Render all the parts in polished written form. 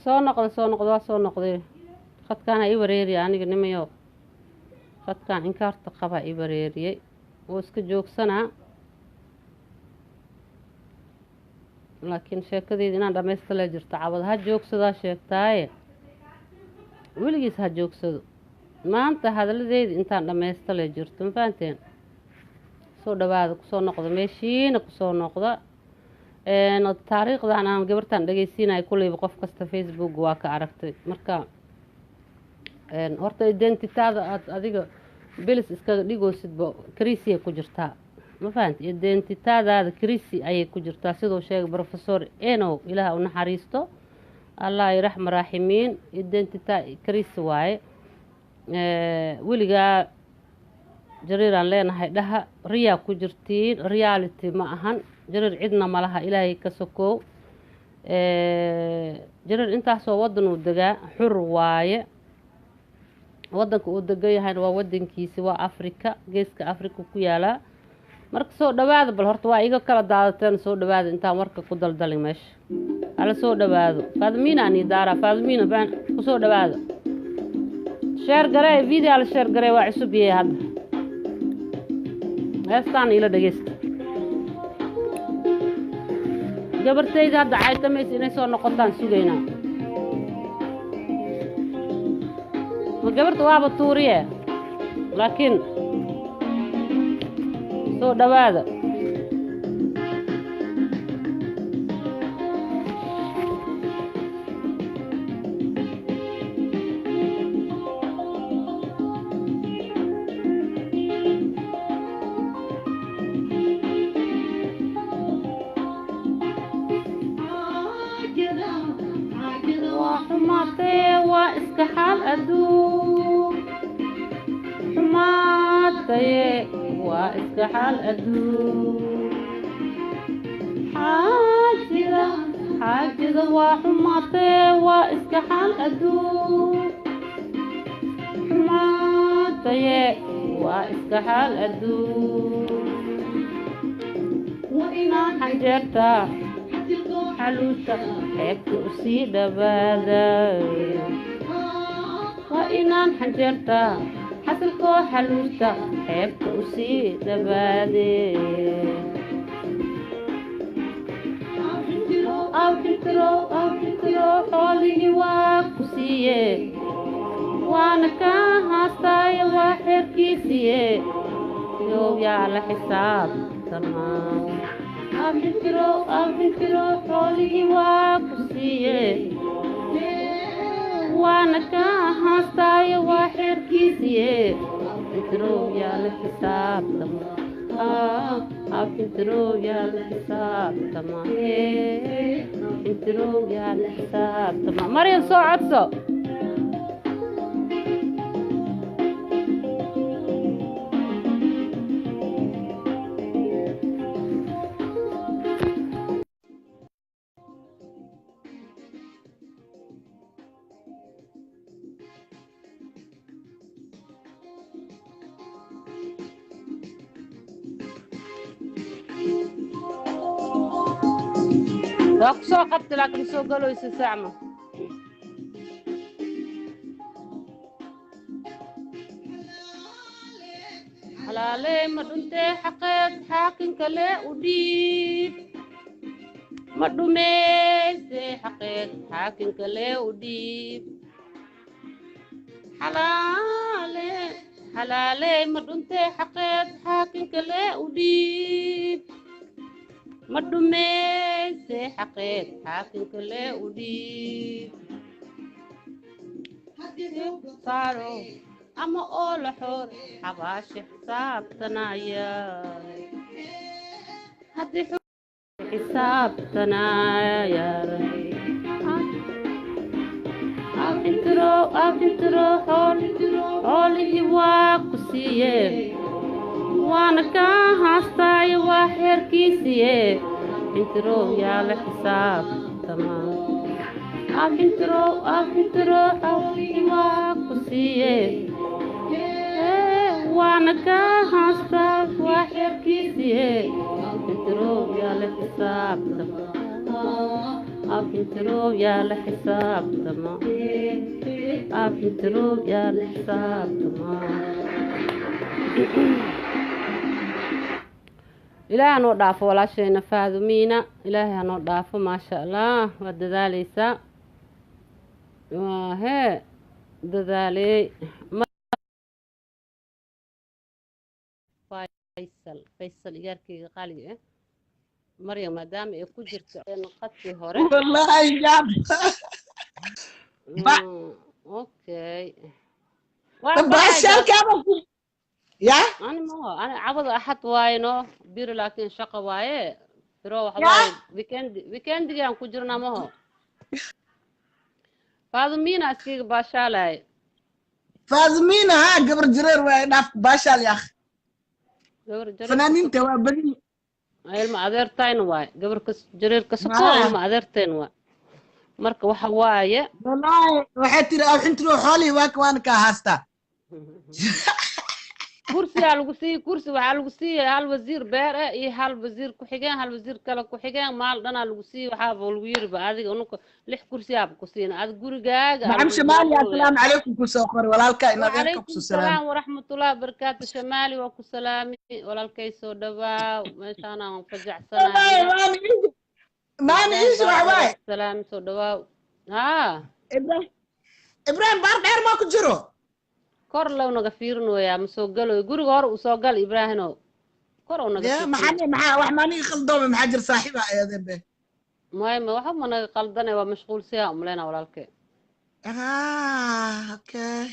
Soo noqda, soo noqda, waa soo noqday. Khadkaana ii wareeriya aniga, nimayo. Khadkaan inkaarta qabaa ii wareeriyey, wuu iska joogsanaa, laakiin sheekadeyda inaan dhamaystale jirto. Cawad ha joogsadaa sheegtaaye, weligiis ha joogsado. Maanta hadaladeyda intaan dhamaystale jirto, ma fahanteen? Soo dhawaada, kusoo noqda meeshiina, kusoo noqda. Taariikhdan aan gabartan dhegeysiinayo kulleyba qof kasta Facebook waa ka aragtay. Marka horta identitaada aad adiga belis iskaga dhigoosidba crisi ay ku jirtaa, ma fahanti? Identitaadaada crisi ayay ku jirtaa, siduu sheegay Professor Enow, Ilaah u naxariisto, Allah iraxma raaximiin. Identità crisi waaye. Weligaa jariiraan leenahay dhaha, riyaa ku jirtiin, reality ma ahan. Jareer cidna malaha Ilaahay ka sokow. Jareer intaasoo wadan uu degaa, xur waaye. Wadanka uu degan yahayna waa wadankiisi, waa Africa, geeska Africa ku yaalaa. Marka soo dhawaada. Bal horta waa iga kala daadateen. Soo dhawaada, intaan warka ku daldalin meesha hala soo dhawaado. Faadmiina ani daara, Faadmiina baan kusoo dhawaada. Share garee video, la share garee, waa cusub yahay hadda. Heestaan ila dhegeysta. Gabartayda hadda caytamaysa inay soo noqotaan sugaynaa. Ma gabarta waaba tuuriye, laakiin soo dhawaada. Waa xumaatee, waa iska xaal adduun. Xumaataye, waa iska xaal adduun. Xaajida, xaajida waa xumaatee, waa iska xaal adduun. Xumaataye, waa iska xaal adduun. Waa inaan xanjeerta xaluuta xeebta usii dhawaada. Waa inaan xanjeerta xasilkoo xaluuta xeebta usii dhawaade. Awxintiro, awxintiro, xoolihii waa ku siiye, waana kaa haastaaye, waa xeerkiisiye, yow yaa la xisaabtamaa? Awxintiro, awxintiro, xoolihii waa ku siiye, waana kaa haastaaye, waa xeerkiisiye, intiro yaa la xisaabtama? Awxintiro yaa la xisaabtama? Intiro yaa la xisaabtama? Maryan, soo codso. Waa ku soo qabta, laakiin soo galoysa sacma. Xalaaley ma dhuntee xaqeed xaakinka lee u dhiib. Ma dhumayse xaqeed xaakinka lee u dhiib. Xalaale, xalaaley ma dhuntee xaqeed xaakinka lee u dhiib. Ma dhumayse xaqeed xaakinka lee u dhiib. Saaro ama oo la xoor xabaashi xisaabtanaya, haddii xisaabtanaya. Awxintiro, awxintiro, xoolihii waa ku siiye, waana kaa haastaaye, waa xeerkiisiye, xintiro yaa la xisaabtama? Awxintiro, awxintiro, xoolihii waa ku siiye, waana kaa haastaa, waa xeerkiisiye, xintiro yaa la xisaabtama? Afintirow yaa la xisaabtama, afintirow yaa la xisaabtama. Ilaahay hanoo dhaafo walaasheena Faadumiina, Ilaahay hanoo dhaafo. Maasha Allah, waad dadaaleysaa, waa hee dadaaley. Faysal, Faysal igaarkeyga qaaliga ah, Maryam maadaama ay ku jirto qadkii hore. Wallahi yaab. Okay. Baashalkaaba ku ya. Ani maho, ani cabada Axad waaye no biro, laakiin shaqo waaye biro waxa waaye weekend, weekendigaan ku jirnaa maho. Faadumiina iskiga baashaalay. Faadumina ha gabar jareer waaye, dhaaf baashaal yaakh. Gabar jareer. Fanaaniinta waa badan. Ilma adeertayna waaye, gabar kas jareer kasoko. Ilma adeerteen waay, marka waxa waaye. Wallahi waxay tiri awxintiro xoolihii waaka waana kaa haastaa. Kursiyaa lagu siiyey, kursi waxaa lagu siiyey hal wasiir beer eh iyo hal wasiir ku-xigeen, hal wasiir kale ku-xigeen, maal dhanaa lagu siiyey. Waxaaba lagu yiriba adiga unuka lix kursiyaaba ku siina adiga gurigaaga. Macam Shamaali, assalaamu calaykum ku soo qoray walaalka in adeerka. Wacalaykum kusoo salaam. Salaam waraxmatullahi wabarakaatu. Shamaali waa ku salaami walaalkay, soo dhawaaw, meeshaanaan Wallahi fajacsanahay. Maani iisha, maani iisha waxa waaye. Salaami, soo dhawaaw haa. Ibrahim, Ibrahim baar dheer maa ku jiro. Kor low naga fiirinoyaa, ma soo galoy guriga hore uu soo gal Ibraahino, kor uu naga ya fiirinayo. Maxaa maxaa wax maaniga khaldoome, maxaa jir saaxiiba ayadeen be? Maya, ma waxa ma naga qaldane, waa mashquulsiyaa umaleynaa walaalkay. Ah, okay.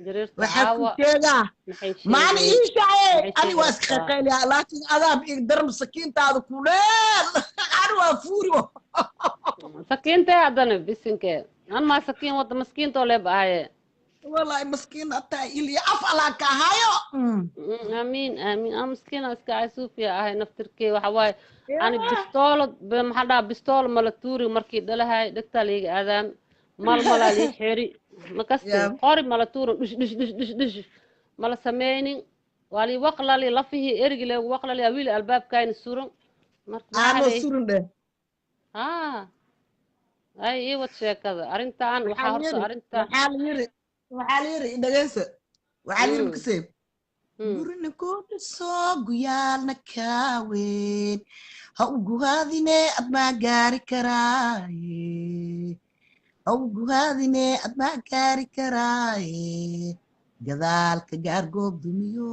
Jareerta waxaa ku caawa sheegaa maxay maani sheegay iishaye maxay ani waa iska sheegaysaa? Qayliyaa laakiin adaab ig daran sakiintaada kuleel, ani waa fuuri. Sakiintee haddana bisinkee an maa sakiin wada maskiintoo leeb ahaye. Wallahi maskiin ataa il iyo af alaa ka ahayo. Aamiin aamiin, an maskiina iska ahay, suufiya ahay naftirkee. Waxa waaye ani bistoolo maxaa dhaha, bistoolo mala tuuri markii dhalahay dhegtaa liiga aadaam malmalaa lii xeri makaste. Qori mala tuurin, dhish dhish dhish dhish dhish mala sameynin, waa lii waqlali lafihii erigi leegu waqlali wiil albaabkayna suran marka maxaa aanoo dhey surin dheh. Haa, ay ii wad sheekada arrintan waxaa waxaa la horta yiri arrinta waxaa la yiri dhegeysa, waxaa la yiri makasee gurina ku dhiso guyaalna kaaweyn ha u guhaadine ad maa gaari karaaye, ha u guhaadine ad maa gaari karaaye, gadaalka gaar goob dumiyo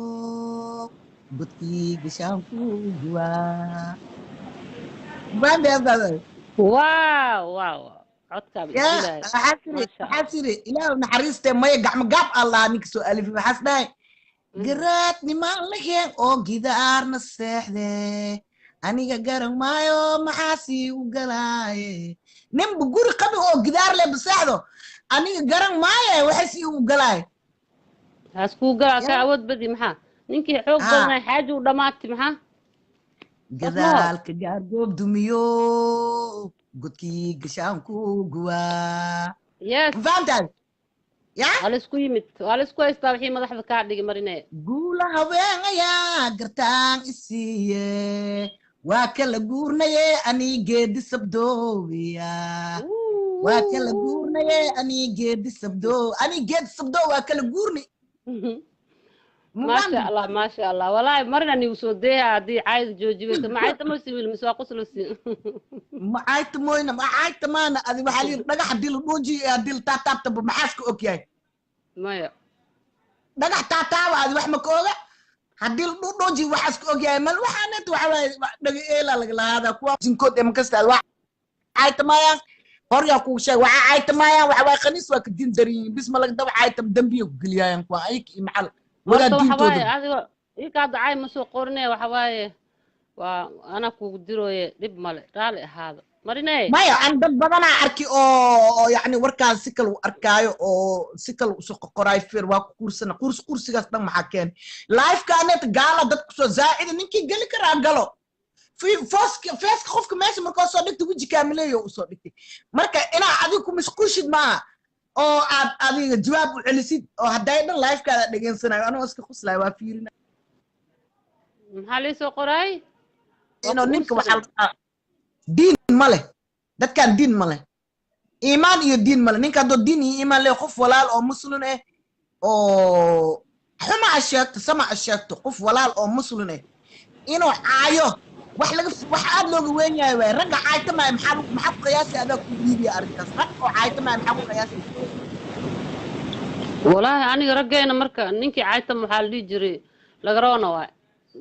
godkii gashaan ku guwaa. Waaw waaw, codkaaba ya isdilaayo. Waxaa tiri maasha waxaa Allah. Tiri Ilaahu naxariiste, maya gacmo gaab Allah ninka soo alifi waxaas dhahay garaad nimaan laheen oo gidaarna seexde, aniga garan maayo maxaa sii u galaaye, ninba guri qabi oo gidaar leh baseexdo, aniga garan maaye waxa sii u galaaye. Haas kuu galaa ka ya awood badi, maxaa ninkii xoog badnaa xaaji u dhammaatay, maxaa saas maho. Gadaalka gaargoob dumiyo godkii gashaan ku guwaa. Yes. Ma fahamtahay ya? Waa la isku yimid, waa la isku haystaa wixii madaxda kaa dhigi marine. Guula haween ayaa gartaan isiiye, waa kala guurnaye ani geedi sabdoobiya, waa kala guurnaye ani geedi sabdoo, ani geedi sabdoo, waa kala guurni. Ma maasha fahamtay? Allah, maasha Allah, walaahi marina nigu soo deeha haddii caayda joojibayso macayta ma siwiil mise waa quslusi. Macaayta mooyna macaayta maana adi waxaa layidhi dhagax haddii la dhuujiyo iyo haddii la taataabtaba maxaaska og yahay? Maya. Dhagax taataaba adi wax ma ka oga, haddii la dhuudhuujiyo waxaas ka og yahay mal waxaanet waxa waaye dhaga eelaa laga lahaadaa kuwa jinkood ee makasta waa caaytamayaan horyaa kugu sheeg waxaa caaytamayaan waxa waaye khaniis waa ka diin daran yihiin bis ma laga daba caaytam dembiya ku geliyaayan kuwa ayaka iyo macal wadaa horta waxa waaye diintooda. Adigo ika hadda caay ma soo qorine, waxa waaye waa anaa kugu dirooye, dhib male, raali ahaada marine. Maya, aan dad badanaa arki oo yacni warkaas si kale u arkaayo oo si kale usoo qoqoraayo feer waa ku kuursana qurs kursigaas dhan maxaa keenay lifekaanet gaala dad kusoo zaacida ninkii geli karaa galo fooska feeska qofka meesha markoo soo dhigta weji kaamileeyo usoo dhigtay, marka inaa adiga ku mashquushid maaha oo aad adiga jawaab u celisid oo hadday dhan lifekaada dhegeysanayo anoo iska quslayo waa fiirina. Maxaa lii soo qoraay? Waa inuu ku ninka waxaa uursanay. La dhahaa diin ma leh. Dadkan diin ma leh, iimaan iyo diin male. Ninka haddoo diin iyo iimaan leh, qof walaal oo muslim eh oo xuma a sheegto, sama a sheegto, qof walaal oo muslim eh inuu caayo, wax laga wax aad looga weyn yahay waay. Ragga caaytamaayo maxaa ku qiyaasay? Adaa ku dhiibiya arrintaas. Rag oo caaytamaayo maxaa ku qiyaasay? Walaahi aniga raggeena marka ninkii caytam waxaa la dhihi jiray lagaroona waay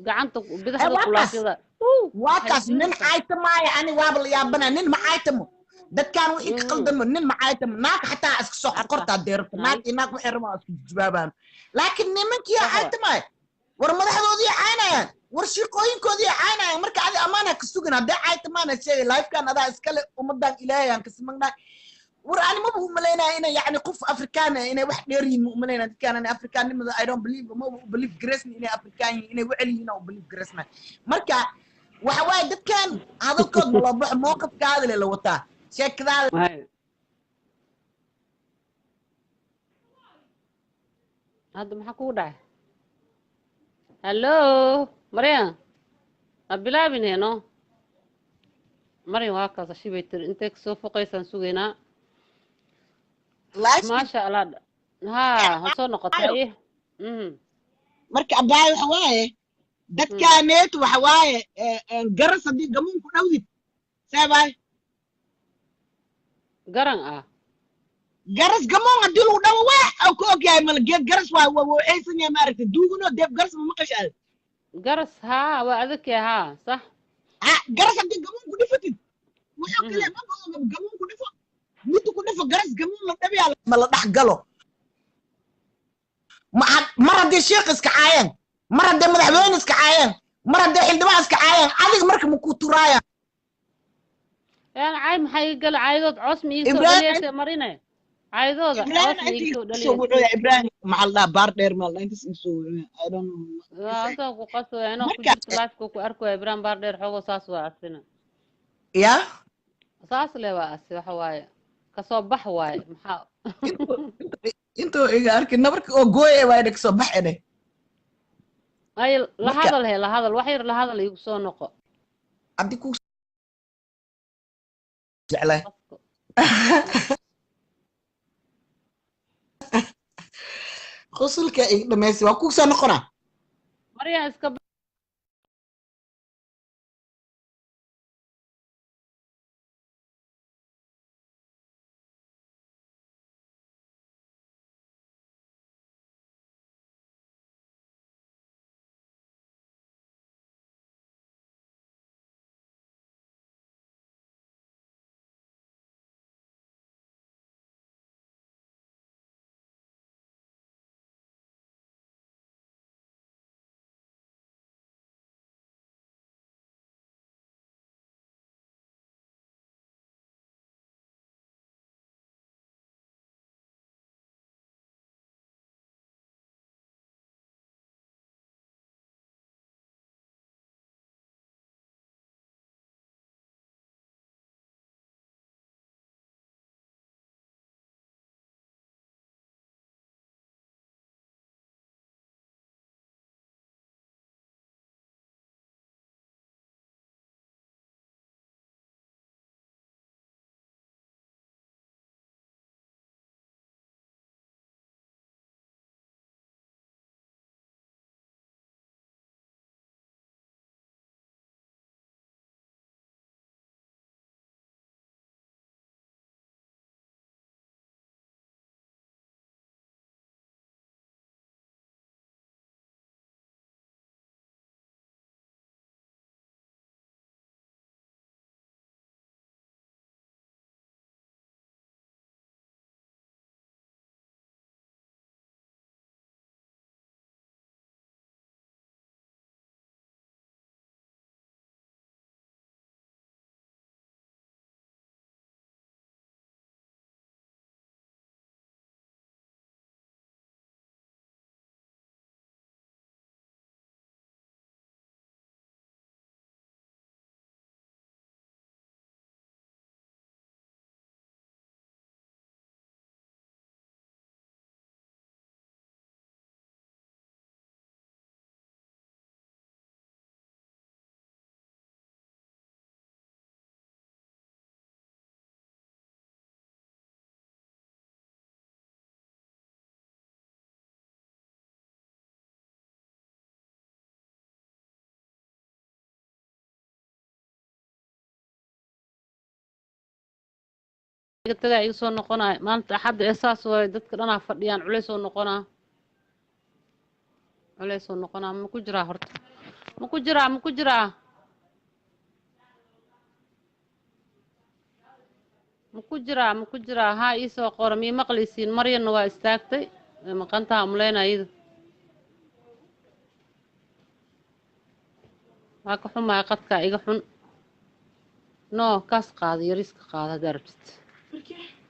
gacanta Eh, bidaxda waa kaas. Kulaasyada. Waa kaas, nin caaytamaayo ani waaba la yaabanaa. Nin ma caaytamo, dadkaan wixii ka qaldamo nin ma caaytamo. Naag xataa iska soo qortaa deerta, naag iyo naag waxay rabaan isku jawaabaan, laakiin nimankii Sax waay. caaytamaayo, war madaxdoodii caynayaan, war shiiqooyinkoodii caynayaan. Marka adi ammaan ha ka sugin haddee caaytamaana sheegay lifekan adaa iskale. Ummadan Ilaahay aan ka simagnahay. War ani maba umalaynaya inay yacni qof Afrikaan ah inay wax dheer yihiin. Ma umalaynaya dadkaan ani Afrikaannimada. I don't believe, maba u believe grace inay Afrikaan yihiin, inay wecel yihiin u believe grace. Marka waxa waaye dadkan hadalkood ma loo baxo, mowqifkaada le la wataa sheekadaada. Hay. Hadda maxaa kugu dhacay? Hallo Maryam, ha bilaabin heno. Maryam waa kaas shibay tiri, intay kasoo foqaysaan sugaynaa. Live. Maasha Allah, ha soo noqotay. Marka abaayo waxa waaye dadkaaneetu waxa waaye garas haddii gamuun ku dhowdid seebaay. Garan ah. Garas gamuun haddii lagu dhawo, wax oo ka ogyahay mala geed garas waa waxaysan yahay, maaragtay, duugano deeb garas ma maqashaad? Garas haa, waa adagkee, haa, sax. Ha, garas haddii gamuun ku dhifatid wuxuu kale ma oga. Gamuun ku dhifo, muddo ku dhifo, garas gamuun la dhabiyaa ma la dhex galo. Mar haddii sheekh iska caayeen, mar haddii madaxweyne iska caayeen, mar haddii xildhibaan iska caayeen, adiga marka ma ku turaayaan? Yaan caay maxaa iga gala? Caydood coos ma iiga soo Ibrahim dhaliyaysa marine caydooda Ibrahim coos ma inta iiga soo iga soo dhaliyaysa? Wuxuu Ibrahim maxaa la dhahaa, baar dheer maa la dhahaa, intaas iga soo wuxuu, I don't know. Waa asoo ku qaswaya inoo ku Marka jirto lifeka ku arkaya Ibrahim baar dheer xoogo saas waa asina. Ya. Saas le waa asi, waxa waaye kasoo bax waaye maxaa. Intuu iga arki nabarka oo gooye waay dheg soo bax edhe. Ay la Marka hadal he, la hadal wax yar, la hadal, igu soo noqo. Haddii ku jeclay. Qofka Qusulka iga dhamaysi, waa ku soo noqonaa. Maryam iska. Iga tagaa, iga soo noqonaya maalinta Axadda ee saas waaye. Dadka dhanaa fadhiyaan, culays oo noqonaa, culays oo noqonaa. Ma ku jiraa horta? Ma ku jiraa? Ma ku jiraa? Ma ku jiraa? Ma ku jiraa? Haa, iisoo qora. Mii maqlaysiin? Maryanna waa istaagtay, way maqantaha umaleynaa iyada. Waa ka xumahay, qadkaa iga xun. No, kaas qaada, yariiska qaada haddaa rabtid.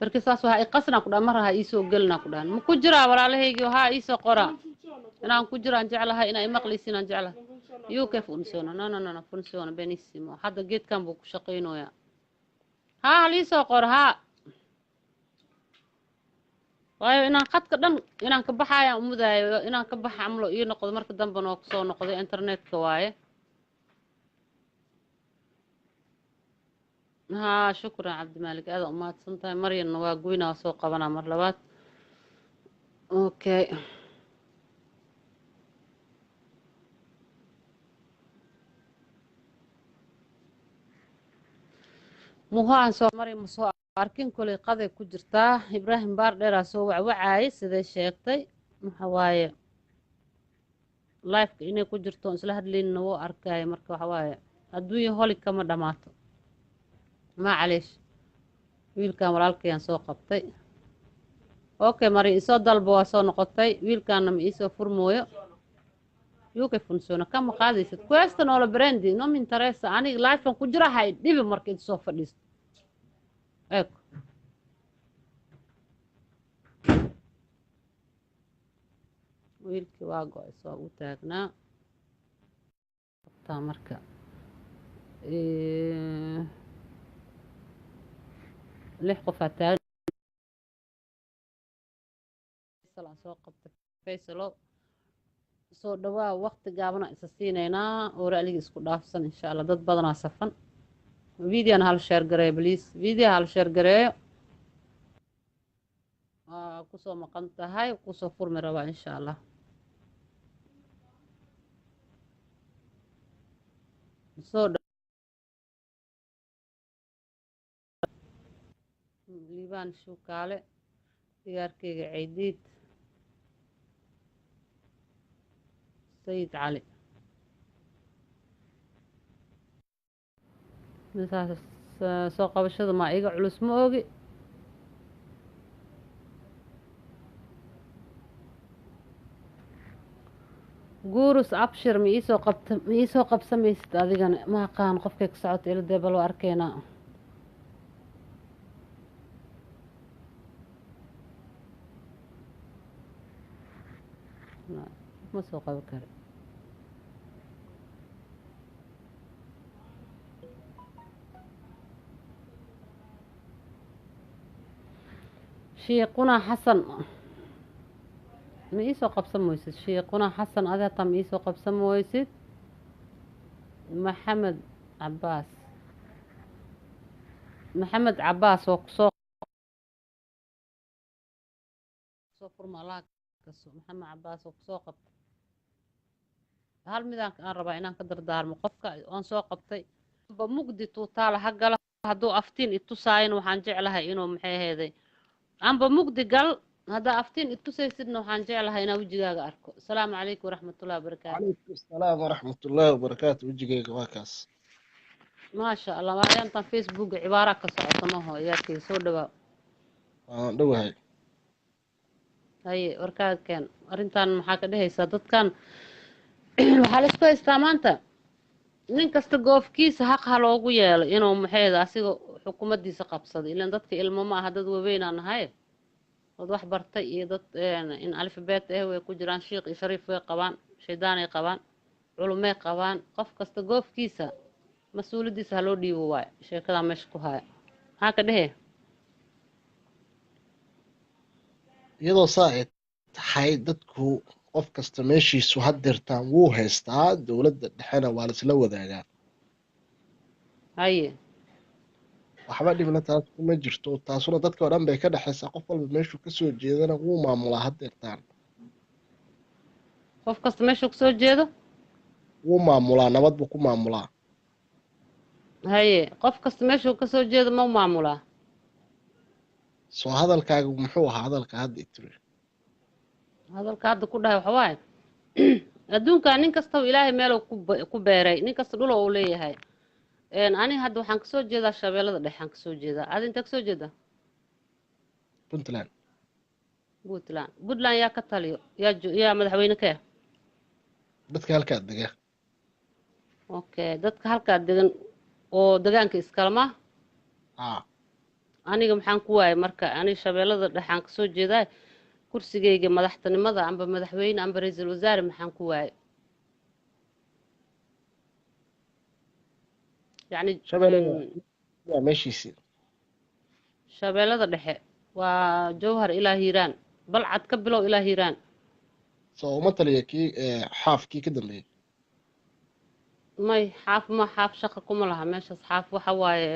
Marka saas waxaa i qasnaa ku dhahan, mar ha iisoo gelinaa ku dhahan. Ma ku jiraa walaalahaygi? Haa, iisoo qora inaan ku jiraan jeclahay, inaa imaqlaysiin aan jeclahay. Io che funziona? No, no, no, no, funziona benissimo. Hadda geedkan buu ku shaqaynayaa. Haa, hal iisoo qoro. Haa, waayo inaan khadka dhan inaan ka baxaayaan umudaayo, inaan ka baxa camlo ii noqdo, marka dambena waa kusoo noqday. Internetka waaye. Haa, shukran Cabdimaalik, aada umahadsan tahay. Maryanna waa goyna, waa soo qabanaa mar labaad. Okay, muhaan soo maray, ma soo arkin. Koley qaday ku jirtaa. Ibraahim Baar Dheeraa soo wacwacaayay, siday sheegtay. Waxa waaye lifeka inay ku jirto oon isla hadlaynina wuu arkaya. Marka waxa waaye adduunya holi kama dhamaato. Macalish, wiilkan walaalkayaan soo qabtay. Okay, mari isoo dalba, waa soo noqotay. Wiilkaana ma iisoo furmooyo. Io che funziona? Kama qaadaysid? Questa non lo prendi, non mi interessa. Aniga lifekan ku jira, hay dhibi. Marka inta soo fadhiisto, ecco. Wiilkii waa go-ay, soo u taagnaa qabtaa. Marka lix qofaa taagan aan soo qabtay. Faysalo, soo dhawaa. Waqti gaabana isa siinaynaa oo ra'liga isku dhaafsan, insha Allah. Dad badanaa safan. Videona hal share gareeyo, please. Video hal share gareeyo. Waa kusoo maqan tahay, kusoo furmi rabaa, insha Allah. Soo Liibaan Shukaale, digaarkeyga Caydiid, Sayid Cali. Misaas soo qabashada maa iga culus, ma ogi. Guurus Abshir, ma iisoo qabta? Ma iisoo qabsamaysid adigana? Ma aqaan qofkay ka socota iladee, bal waa arkeynaa. Ma soo qaban kara. Shiiquna Xasan, ma iisoo qabsan moysid? Shiiquna Xasan, adi hataa ma iisoo qabsan moysid? Maxamed Cabaas, Maxamed Cabaas, waa kusoo soo furma. Allaha kaso. Maxamed Cabaas waa kusoo qabtay. Hal midaan aan rabaa inaan ka dardaarmo qofka oon soo qabtay ba mugdi tuutaala ha galo. Hadduu aftiin itusaayana waxaan jeclahay inuu, maxay aheeday, amba mugdi gal. Haddaa aftiin itusaysidna waxaan jeclahay inaan wejigaaga arko. Asalaamu calaykum waraxmatullahi wabarakaatu. Calaykum asalaam waraxmatullaahi wabarakaatu. Wejigayga waa kaas. Maasha Allah, waayantan Facebooka cibaara ka socota maho. Iyaarkay, soo dhawaa. Waan dhowahay. Haye, warkaaga keen. Arrintan maxaa ka dhehaysaa? Dadkan waxaa la isku haystaa maanta, nin kasta goofkiisa xaq ha loogu yeelo inuu maxayda asiga xukuumaddiisa qabsado. Ilaan dadka ilmo ma aha, dad waaweynaa nahay, dad wax bartay iyo dad in alfabeet ah way ku jiraan. Shiiq iyo shariif way qabaan, shaydaanay qabaan, culumay qabaan. Qof kasta goofkiisa mas-uuliyaddiisa ha loo dhiibo waayo. Sheekadaa meesha ku haya maxaa ka dhehe? Iyadoo saa ay tahay, dadku qof kasta meeshiisu hadeertaan wuu haystaa, dowladda dhexena waa laisla wadaagaa. Haye. Waxba dhibna taas kuma jirto. Taasuna dadka oo dhan bay ka dhexaysaa. Qof walba meeshuu kasoo jeedana wuu maamulaa hadeertaan. Qof kasta meeshuu kasoo jeedo wuu maamulaa, nabad buu ku maamulaa. Haye, qof kasta meeshuu kasoo jeedo ma maamulaa? Soo hadalkaagu muxuu ahaa hadalka hadda itiri? Hadalka hadda ku dhahay waxa waaye, adduunka nin kastaba Ilaahay meeluu ku beeray, nin kasta dhulo uu leeyahay. Ani hadda waxaan kasoo jeedaa Shabeellada Dhexe aan kasoo jeedaa. Adi intee kasoo jeedaa? Puntland. Puntland. Puntland yaa ka taliyo? Yaa madaxweyne ka ah? Dadka halkaa dega. Okay, dadka halkaa degan oo degaanka iskalama. Aa. Aniga maxaan ku waayay marka? Aniga Shabeellada Dhexe aan kasoo jeedaa, kursigayga madaxtinimada amba madaxweyne amba ra-iisul wasaare maxaan ku waayay yacni? Shabeellada waa meeshiisii. Shabeellada Dhexe waa Jowhar ilaa Hiiraan, Balcad ka bilow ilaa Hiiraan. Soo uma taliya kii Xaaf kii ka dambeeyey? May, Xaaf ma, Xaaf shaqa kuma laha meeshaas. Xaaf waxa waaye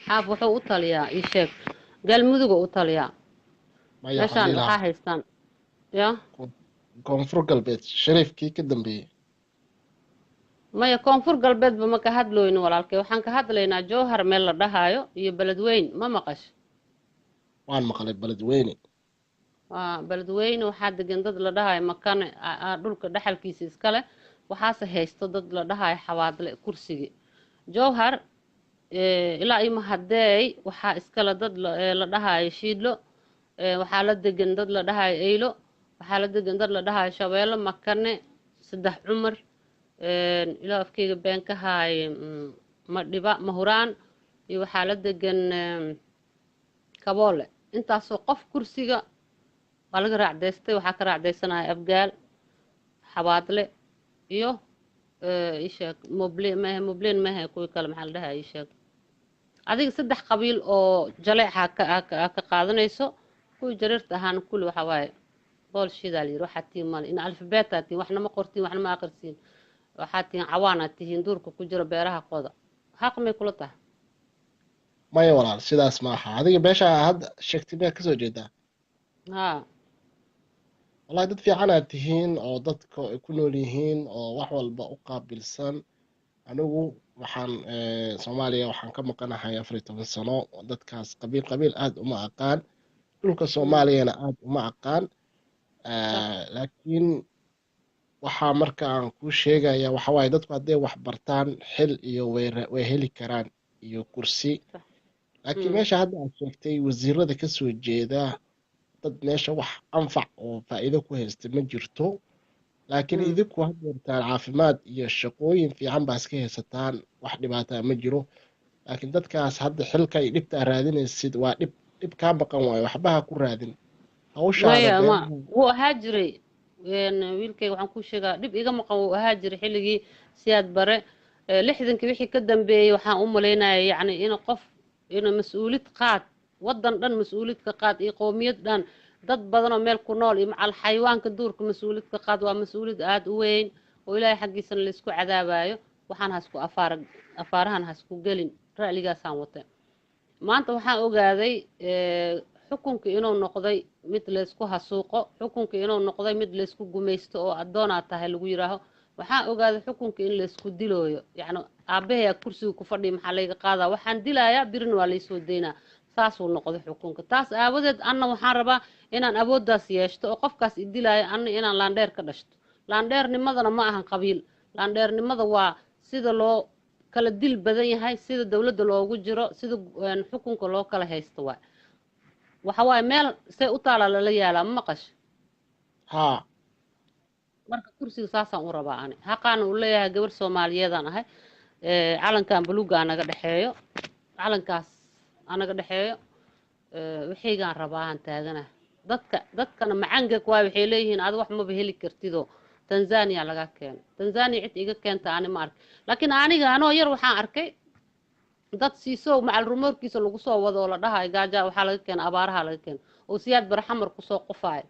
Xaaf wuxuu u taliyaa, ii sheeg, Galmuduga u taliyaa. Maya, waxaan meeshaan dhihi waxaa lahaa haystaan ya Koonfur Galbeed, Shariif kii ka dambeeyey. Maya, Koonfur Galbeedba ma ka hadlooyno walaalkay. Waxaan ka hadlaynaa Jowhar meel la dhahaayo iyo Beledweyne. Ma maqash? Waan maqlay Beledweyne. Waa Beledweyne. Waxaa degan dad la dhahayo Makane dhulka dhexalkiisa iskale, waxaase haysto dad la dhahayo Xawaadle. Kursigii Jowhar ilaa iyo Mahadeey waxaa iskale dad la dhahayo Shiidlo. Waxaa la degan dad la dhahayo Eylo, waxaa la degan dad la dhahayo Shabeello, Makane, Saddex Cumar, ilaa afkeyga been ka haay, Madhiba, Mahuraan iyo waxaa la degan Kaboole. Intaasoo qof kursiga waa laga raacdaystay. Waxaa ka raacdaysanaya Abgaal, Xawaadle iyo ii sheeg, Moble mahe, Mobleen mahe, kuwii kale maxaa la dhahaa, ii sheeg adiga, saddex qabiil oo jaleeca ka qaadanayso. Kuwii jareerta ahaana kulli waxa waaye bool shidaa la yiri. Waxaa tihiin male, in alfabeetaa tihiin, waxna ma qortiin, waxna ma aqrisiin, waxaa tihiin cawaanaa tihiin duurka ku jira beeraha qoda. Xaq may kula tahay? Maya walaal, sidaas ma aha. Adiga meesha hadda sheegtay miyaa kasoo jeedaa? Haa. Wallahi dad fiican aad tihiin oo dadka ay ku nool yihiin oo wax walba u qaabilsan. Anigu waxaan Soomaaliya waxaan ka maqanahay 14 sano. Dadkaas qabiil qabiil aad uma aqaan, dhulka Soomaaliyana aad uma aqaan. Laakiin waxaa marka aan kuu sheegaya waxa waaye, dadku hadday wax bartaan xil iyo way heli karaan iyo kursi. Laakiin meesha hadda aad sheegtay wasiirada kasoo jeeda, dad meesha wax anfac oo faa'iido ku haysta ma jirto. Laakiin idinku had yeertaan caafimaad iyo shaqooyin fiican baa iska haysataan, wax dhibaataa ma jiro. Laakiin dadkaas hadda xilka iyo dhibta aad raadinaysid waa dhib, dhib kaa maqan waayo. Waxba ha ku raadin hawshaada. Maya, ma beeraha wuu ahaa jiray wiilkayga, waxaan kuu sheegaa dhib iga maqan wuu ahaa jiray xilligii Siyaad Bare. 60-kii wixii ka dambeeyey waxaan u malaynaya yacni in qof inuu mas-uulid qaad, waddan dhan mas-uulid ka qaad iyo qowmiyad dhan, dad badan oo meel ku nool iyo macal xayawaanka duurka mas-uulid ka qaad, waa mas-uulid aada u weyn oo Ilaahay xaggiisana laysku cadaabayo. Waxaan hasku afaar afaarahan hasku gelin, ra'ligaasaan watay. Maanta waxaan ogaaday xukunka inuu noqday mid laysku hasuuqo, xukunka inuu noqday mid laysku gumaysto oo addoonaa tahay lagu yidhaaho. Waxaan ogaaday xukunka in laysku dilooyo, yacni aabbahayaa kursiga ku fadhiya, maxaa layga qaadaa, waxaan dilayaa, birina waa laysoo daynaa. Saasuu noqday xukunka. Taas aawadeed anna waxaan rabaa inaan awooddaas yeeshto oo qofkaas i dilaayo anna inaan laandheer ka dhashto. Laandheernimadana ma ahan qabiil. Laandheernimada waa sida loo kala dil badan yahay, sida dowladda loogu jiro, sida xukunka loo kala haysto. Waay waxa waaye meel say u taalaa lala yaalaa. Ma maqash? Haa. Marka kursiga saasaan u rabaa ani, xaqaana u leeyahay. Gabar Soomaaliyeedaan ahay. Calankan buluuga anaga dhexeeyo, calankaas anaga dhexeeyo. Waxaygaan rabaahan taagana. Dadka dadkana macangag waay, waxay leeyihiin adi wax maba heli kartidoo Tanzania laga keeno. Tanzania cid iga keenta ani ma ark, laakiin aniga anoo yar waxaan arkay dad siisow macal rumoorkiisa lagu soo wado oo la dhahayo gaaja waxaa laga keena, abaaraha laga keena, oo Siyaad Bare Xamar kusoo qufaayo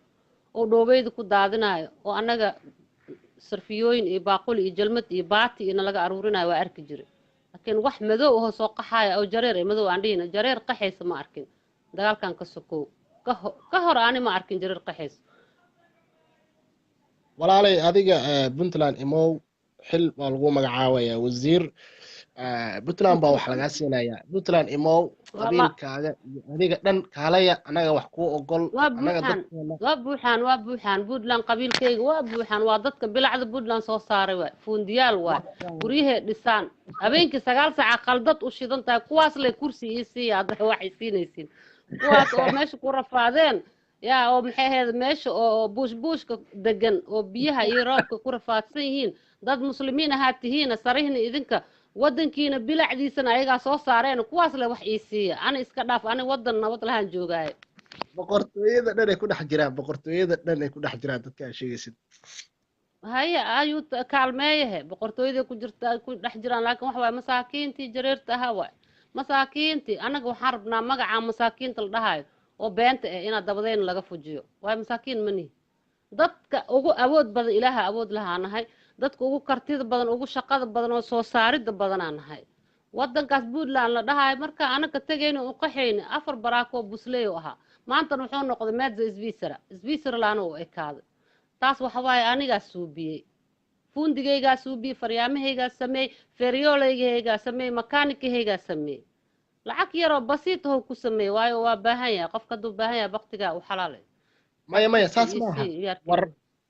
oo dhoobeyda ku daadinayo oo annaga sarfiyooyin iyo baaquli iyo jalmad iyo baati iyo nalaga aruurinayo waa arki jiray. Laakiin wax madow ahoo soo qaxaaya oo jareer ee madow aan dhihina, jareer qaxaysa ma arkin. Dagaalkan ka sokow ka hor ani ma arkin jareer qaxaysa. Walaalay, adiga Puntland imow, xil baa lagu magacaabayaa wasiir. Puntland baa wax lagaa siinayaa. Puntland imow, qabiilkaaga iyo adiga dhan kaalaya, annaga wax kuu ogol. Waa annaga buuxaan. Dadkeena Waa buuxaan, waa buuxaan Puntland. Qabiilkayga waa buuxaan, waa dadka bilacda Puntland soo saaray waay, fuundiyaal waay, guryahee dhisaan habeenkii 9 saaca qaldad u shidan tahay. Kuwaas lay kursi ii siiya hadda waxay siinaysiin kuwaas oo meesha ku rafaadeen yaa, oo maxay ahayd meesha oo buush buushka degan oo biyaha iyo roobka ku rafaadsan yihiin. Dad muslimiin ahaa tihiina, sarihna idinka wadankiina bilacdiisana ayagaa soo saareen. Kuwaas le wax ii siiya, ani iska dhaaf, ani wadan nabad lahaan joogaayo. Boqortooyada dhan ay ku dhex jiraan, boqortooyada dhan ay ku dhex jiraan dadka aad sheegaysid. Haye, ayuu kaalmeeyahe boqortooyada ku jirta ay ku dhex jiraan, laakiin waxa waaye masaakiintii jareerta ahaa waay masaakiintii. Annaga waxaan rabnaa magaca masaakiinta la dhahayo oo beenta eh inaad dabadeyna laga fujiyo waayo masaakiin ma nihi. Dadka ugu awood badan Ilaaha awood lahaa nahay, dadka ugu kartida badan, ugu shaqada badan oo soo saaridda badanaa nahay. Wadankaas Puntland la dhahayo marka anaga tegayna u qaxayni afar baraako busleey u ahaa, maantana wuxuu noqday meedza Swisra, Switzerland u ekaaday. Taas waxa waaye anigaa suubiyey, fuundigaygaa suubiyey, faryaamahaygaa sameey, feeryoolaygahaygaa sameey, makaanikahaygaa sameey, lacag yaroo basiit ahoo ku sameey, waayo waa baahan yahay. Qofka hadduu baahan yahay baktigaa u xalaalay. Maya, maya, saas ii maaha. Sii yaarkeyga. War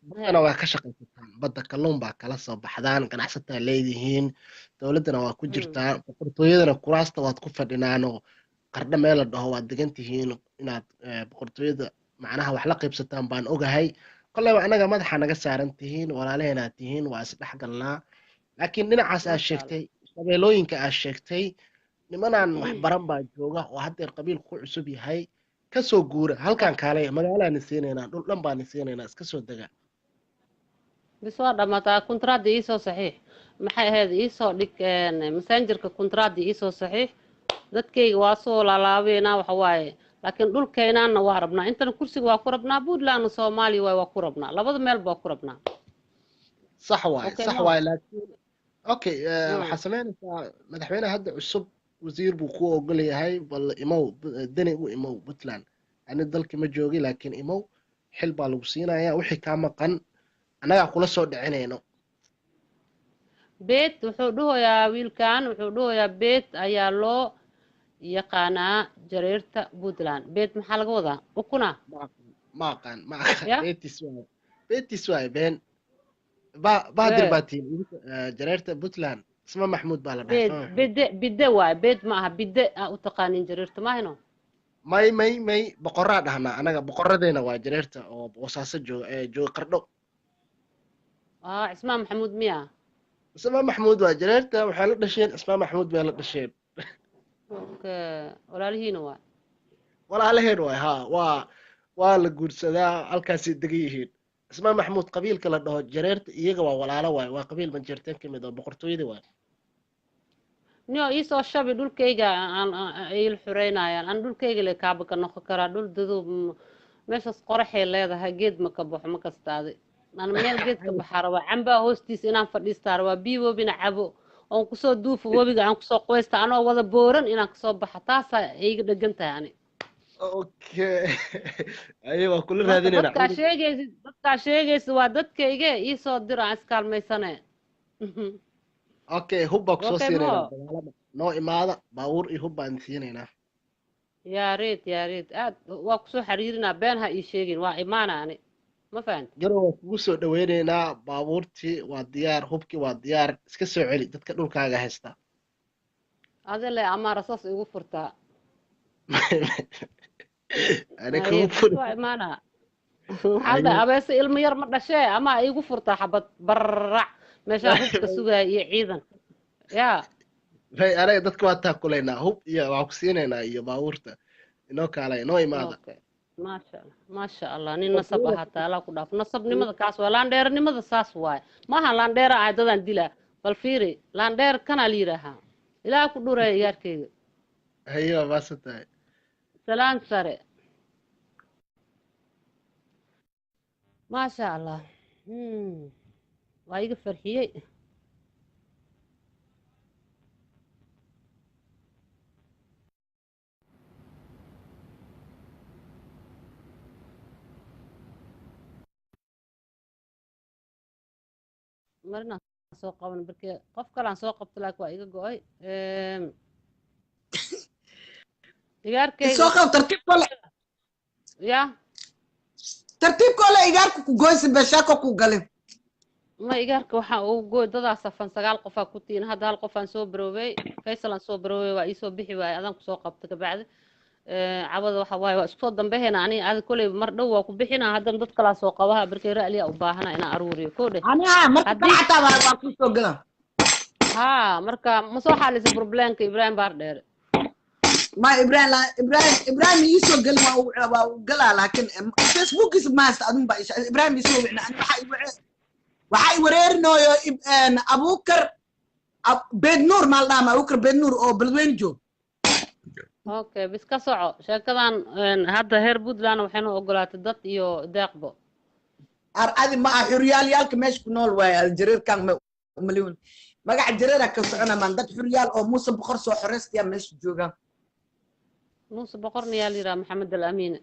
baddana waa ka shaqaysataan, badda kalluun baa kala soo baxdaan, ganacsataa leedihiin, dowladdana waa ku jirtaan, boqortooyadana kuraasta waad ku fadhinaanoo qardho meel la dhaho waad degan tihiin. Inaad boqortooyada macnaha wax la qaybsataan baan ogahay. Kolleyba annaga madaxa naga saaran tihiin, walaalaheenaad tihiin, waa isdhex galnaa. Laakiin dhinacaas aad Maasha Allah. sheegtay, shabeelooyinka aad sheegtay, nimanaan wax baran baa jooga oo haddeer qabiilku ku cusub yahay. Kasoo guura halkan, kaalaya, magaalaani siinaynaa, dhul dhan baani siinaynaa, iska soo dega. Bis, waa dhamaataa. Kuntraadda iisoo saxiix, maxay ahayd, iisoo dhig Messengerka, kuntraadda iisoo saxiix. Dadkayga waa soo laalaabeynaa waxa waaye, laakiin dhulkeenaana waa rabnaa, intana kursiga waa ku rabnaa, Puntlandna Soomaaliya waay, waa ku rabnaa, labada meelba waa ku rabnaa. Sax waaye. Okay. Sax Ma waaye, laakiin okay, waxaa samaynaysaa madaxweynaha hadda cusub wasiir buu ku ogol yahay. Bal imow, deni u imow Puntland. Ani dalka ma joogi, laakiin imow, xil baa lagu siinayaa, wixii kaa maqan annagaa kula soo dhicinayno. Beet wuxuu dhahoyaa wiilkan, wuxuu dhahoyaa beet ayaa loo yaqaanaa jareerta Puntland. Beet maxaa laga wadaa? Ukuna? Ma aqaan, ma aqaan, ma aqaan. Ya. Beetis waaye, beetis waaye, been ba bahdir Ee. Baa tihiin idinka, jareerta Puntland. Isma Maxmuud baa la dhahay. Beet Isma Maxmuud. Bide, bide waaye, beet ma aha. Bide aa u taqaanin jareerta maahino? May, may, may, boqoraa dhahnaa anaga. Boqoradeena waa jareerta oo Boosaaso jooga, ee jooga Qardho. Ah, Cismaan Maxamuud miya? Cismaan Maxmuud waa jareerta, waxay la dhasheen Cismaan Maxmuud bay la dhasheen. Okay, walaalihiina waay. Walaalaheen waay, haa, waa la guursadaa, halkaasay degan yihiin. Cismaan Maxmuud qabiilka la dhaho jareerta iyaga waa walaalo waay, waa qabiil Majeerteen ka mid oo boqortooyada waay. Niyo iisoo shabi dhulkayga aan il xureynayaan, aan dhulkayga le kaaba ka noqon karaa. Dhul dadow meeshaas qoraxay leedahay, geed ma ka baxo, ma kastaadi. Aan meel geed ka baxaa rabaa, cambaa hoostiisa inaan fadhiistaa rabaa, biyo webina cabo oon kusoo duufo, webiga aan kusoo qubaysta, anoo wada booran inaan kasoo baxa, taasaa iga dhegan tahay ani. Okay, aye, waa kula Marka raadinaynaa. dadkaa sheegaysid, dadkaa sheegaysid waa dadkayge, iisoo dir, aan iskaalmaysane. Okay, hub baa kusoo Okay. siinaynaa. Mo Dagaalama noo imaada, baabuur iyo hub baan siinaynaa. Yaa reet, yaa reet, aad waa kusoo xariirinaa. Been ha ii sheegin, waa imaana ani, ma fahant? Garow waa kugu soo dhaweynaynaa, baabuurtii waa diyaar, hubkii waa diyaar, iska soo celi dadka dhulkaaga haysta. Adile amaa rasaas igu furtaa. Ani Haye, kugu bas furi. Waa imaana. Waxaa la dhahay Haye. Abeese ilmo yar ma dhashee, amaa igu furtaa xabad bararac meeshaa hubka sugaya iyo ciidan yaa. May, anaga dadka waa taakulaynaa, hub iyo waa ku siinaynaa iyo baabuurta. Inoo kaalay, inoo imaada. Okay, maasha Allah, maasha Allah, nin nasab ahaa taalaa ku dhaaf. Nasabnimada kaas waa, laandheernimada saas waaye. Maaha laandheera ahay dadaan dilaa. Bal fiiri, laandheer kanaa la yidhaahaa. Ilaah ku dhureeya igaarkeyga. Haye, waa maasan tahay. Salaan sare. Maasha Allah. Waa iga farxiyey. Marina. Soo qaban barke qof kale aan soo qabto, laakiin waa iga go'ay. Igaarkayga. Soo qab tartiib kole. Ya. Tartiib kole, igaarka ku goysi beshaako ku galin. Ma igaarka waxaa ugu goy dadaa safan, sagaal qofaa ku tihiin. Hadda hal qofaan soo baroobay, Faysal aan soo baroobay, waa iisoo bixi waayay. Adaan kusoo qabta kabacdi cabada waxa waaye waa isku soo dambeheena. Aniga adi koley mar dhow waa ku bixina. Haddana dad kalaa soo qabaha barkay ra'liya u baahana inaan aruuriyo koo dheh. Aniga marka kale xataa waa ku soo gala. Haa, marka ma soo xaalisa problemka Ibrahim Baardheere? Ma Ibrahim Ibrahim iisoo gelin, waa uu galaa, laakiin Facebookiisa ma haysta. Adun baa Ibrahim iisoo wicna. Ani waxaa i wareerinooyo Abuukar Beednuur maal dhaama, Abuukar Beednuur oo Beledweyne joog. Okay, bis ka soco sheekadan. Hadda heer Puntland waxaynu ogolaatay dad iyo deeqbo. Ar adi ma ah xuryaalyaalka meesha ku nool waaye. Jareerkan ma umaliwn magaca jareera ka socona maan dad xuryaal oo Muuse Boqor soo xoreystaya meesha joogaan. Muuse Boqorna yaa la yidhaha Maxamed Al Amiine.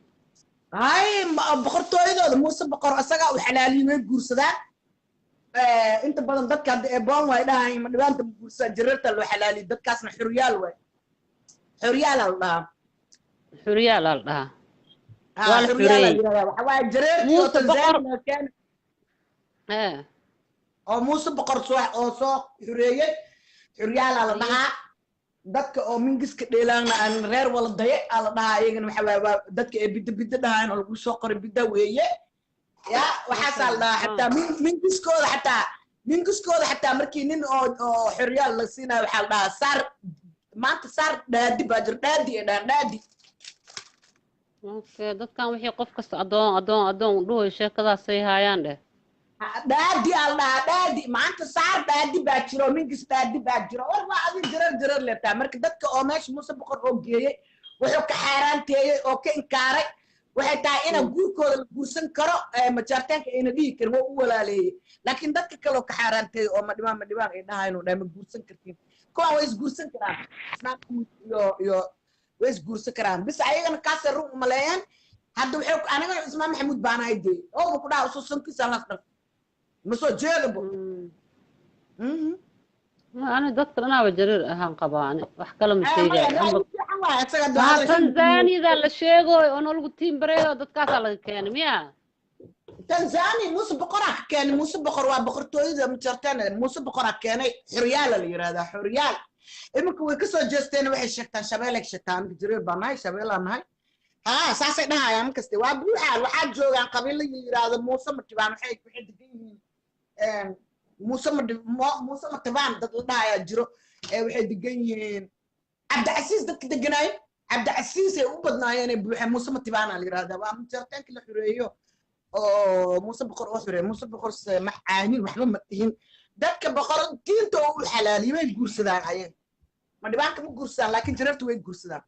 Hay, boqortooyadooda Muuse Boqor isagaa u xalaaliyin, way guursadaan. Inta badan dadka hadda ee boon way dhahayn ma dhibaanta ma guursadaan, jareerta loo xalaaliyo. Dadkaasna xuryaal waay, xuryaala la dhahaa. Xuryaal aa la dhahaa. Ah, waa la xuryaala la xureeyey. Yidhahdaa waxa waaye jareertii oo Muuse Boqor. Tanzania keenay oo Muuse Boqor soo oo soo xureeyey, xuryaala la dhahaa. Dadka oo mingiska dheelaana aan reer wala daye aa la dhahaa. Iyagana waxa waaye waa dadka ee bidda bidda dhahayan oo lagu soo qoray bidda weeye. Ya, waxaasaa la dhahaa. Xataa mingiskooda, xataa mingiskooda, xataa markii nin oo xoryaal la siinayo waxaa la dhahaa saar maanta, saar dhaadi baa jir, dhaadi ee dhahan dhaadi. Okay, dadkan wixii qof kasta adoon adoon adoon dhuhoy sheekadaasay haayaan dheh. Dhaadi aa la dhahaa, dhaadi maanta saar dhaadi baa jiro, mingis dhaadi baa jiro. War waa adin jareer jareer leetaa. Marka dadka oo meesha Muuse Boqor oo geeyey wuxuu ka xaaraanteeyey oo ka inkaaray waxay tahay inaan guurkooda la guursan karo, majaartaanka ayna dhihi karin, waa u walaaleeyey. Laakiin dadka kale oo ka xaaraanteeyey oo madhibaan madhibaan ay dhahayn oo dhahay ma guursan kartiin, kuwaan way isguursan karaan. Ismaan iyo way isguursan karaan bis, ayagana kaasay run umaleeyaan. Hadda waxay aniga Ismaan Maxamuud baanahay dee ooba ku dhaha ususankiisa las dhal ma soo jeedabo. Ani dadka dhanaaba jareer ahaan qabaa, ani wax kale ma sheegayo. Fiican waay isaga. Waa Tanzanida la sheegoy oo nalagu tiimbareeyo, dadkaasaa laga keenay miya? Tanzania Muuse Boqoraa ka keenay. Muuse Boqor waa boqortooyada majarteen, Muuse Boqoraa keenay. Xoryaala la yidhahdaa, xoryaal. Iminka way kasoo jeesteen, waxay sheegtaan shabeelay sheegtaan. Aniga jareer baa nahay, shabeelaa nahay, haa, saasay dhahayaan. Markaste waa buuxaan, waxaa joogaan qabiilo la yidhaahdo Muuse Matibaan. Waxay degan yihiin Muuse Muuse Matibaan dad la dhahayaa jiro. Waxay degan yihiin Cabdicasiis, dadka deganaayo Cabdicasiis ay u badnaayeen ay buuxeen. Muuse Matibaana la yidhahdaa, waa majarteenka la xureeyo oo Muuse Boqor oo xureeyo. Muuse Boqor se ma caanin, waxba ma dhihin. Dadka boqor diinta oo u xalaaliyay way guursadaan ayaga, ma dhibaanka ma guursadaan, laakiin jareertu way guursadaan.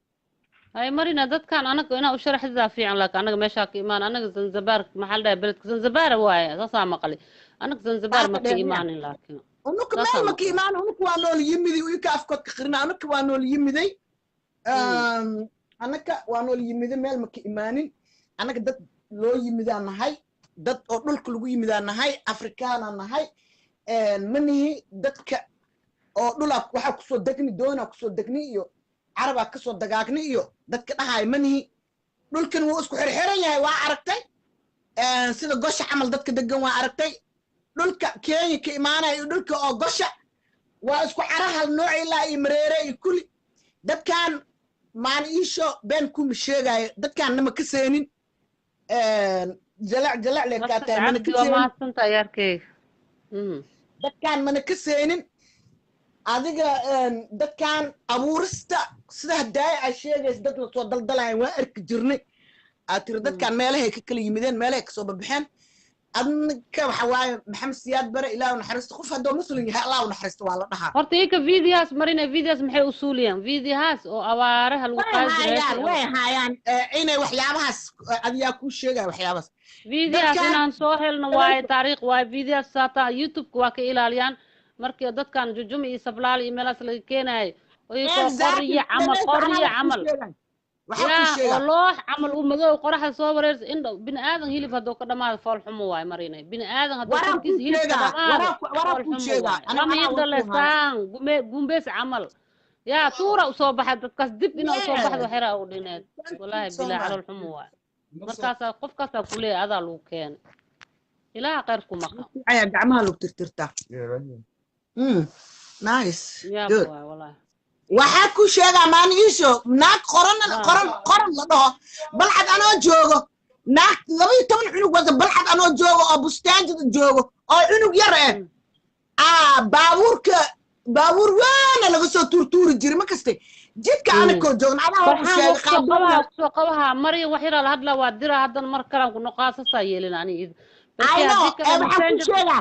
Hay marina, dadkan anaga inaa u sharaxdidaa fiican, laakiin anaga meeshaa ka imaan, anaga Zanzibar maxaa la dhahay, beledka Zanzibar waaye, saasaa maqlay. Anaga Zanzibar ma ka imaanin laakiin. Unuka meel ma ka imaan, unuka waa nool yimiday. Uyuka afkood ka qirina, unuka waa nool yimiday, anaka waa nool yimiday, meel ma ka imaanin. Annaga dad loo yimidaan nahay, dad oo dhulka lagu yimidaan nahay, Afrikaanaan nahay. Ma nihi dadka oo dhulaa waxaa kusoo degni doonaa kusoo degni iyo carabaa kasoo dagaagni iyo dadka dhahaay ma nihi. Dhulkan wuu isku xirxiran yahay, waa aragtay sida gosha camal dadka degan, waa aragtay dhulka Kenya ka imaanaya iyo dhulka oo gosha waa isku cara hal nooc ilaa iyo Mareere iyo kulli. Dadkan maan iisho been kuma sheegaayo, dadkan nama ka seenin jalac jalac le kaa tahay mana ka Cabdi waa seenin. Mahadsantahay yarkeyga. Dadkan mana ka seenin adiga. Dadkan abuurista sida hadaaya ay sheegaysa dad la soo daldalayan waa arki jirnay. Aad tiri dadkan meelahay ka kala yimideen, meelahay kasoo babaxeen. Adka waxa waaye Maxamed Siyaad Bare, Ilaah u naxariisto, qof hadduu muslim yahay Allah u naxariisto waa la dhahaa. Horta ika videohaas marina, videohaas maxay usuuliyaan, videohaas oo abaaraha lagu way qaadi jiray? Hayaan way hayaan inay waxyaabahaas adiyaa kuu sheegaya waxyaabahaas. Videohaas dadkan inaan soo helno waaye, taariikh waaye videohaas. Saataa YouTube-ka waa ka ilaaliyaan markii dadkan Jujumi iyo Sablaal iyo meelahaas laga keenayo, iyagoo Exactly. qoryo camal Dhegeyso, anaa qoryo wax kuu camal sheegaya. Waxaa kuu Yaa oo sheegaa loox camal uu madow qoraxda soo wareersa indho bini aadan hilib hadduu ka dhamaado fool xumo waaye marinay bini aadan hadduu waraan kuu korkiisa hilib ka sheegaa dhamaado waraan fool kuu xumo sheegaa waaye ana lama anaa indho war leh kuu haya. saan gume gumbees camal yaa tuura usoo baxa dadkaas dib inaa usoo baxdo Yes, xeraa u dhineed thank you walaahi so bilaa much. Calool xumo waaye markaasaa qofkaasaa kuleeyahay adaa lagu keenay ilaaha khayr ku maqan. Ayaa gacmaha lagu tirtirtaa. Nice. Yaab good. Waaye walaahi. Waxaa ku sheegaa maalin iisho naag qoran qoran qoran la dhaho Balcad anoo joogo naag 12 cunug wata Balcad anoo joogo oo bustaanjada joogo oo cunug yar eh baabuurka baabuur weena laga soo tuurtuuri jiray ma kastay jidka anakoo joogna adaa wuxuu Farxaan sheegay waa kusoo qabaha qaaduuna kusoo qabaha Maryam wax yaraa la hadlaa waa dira haddana mar kalaan ku noqaasasaa yeelin ani I balkii know haddii kale ee waxaan ku messenger sheegaa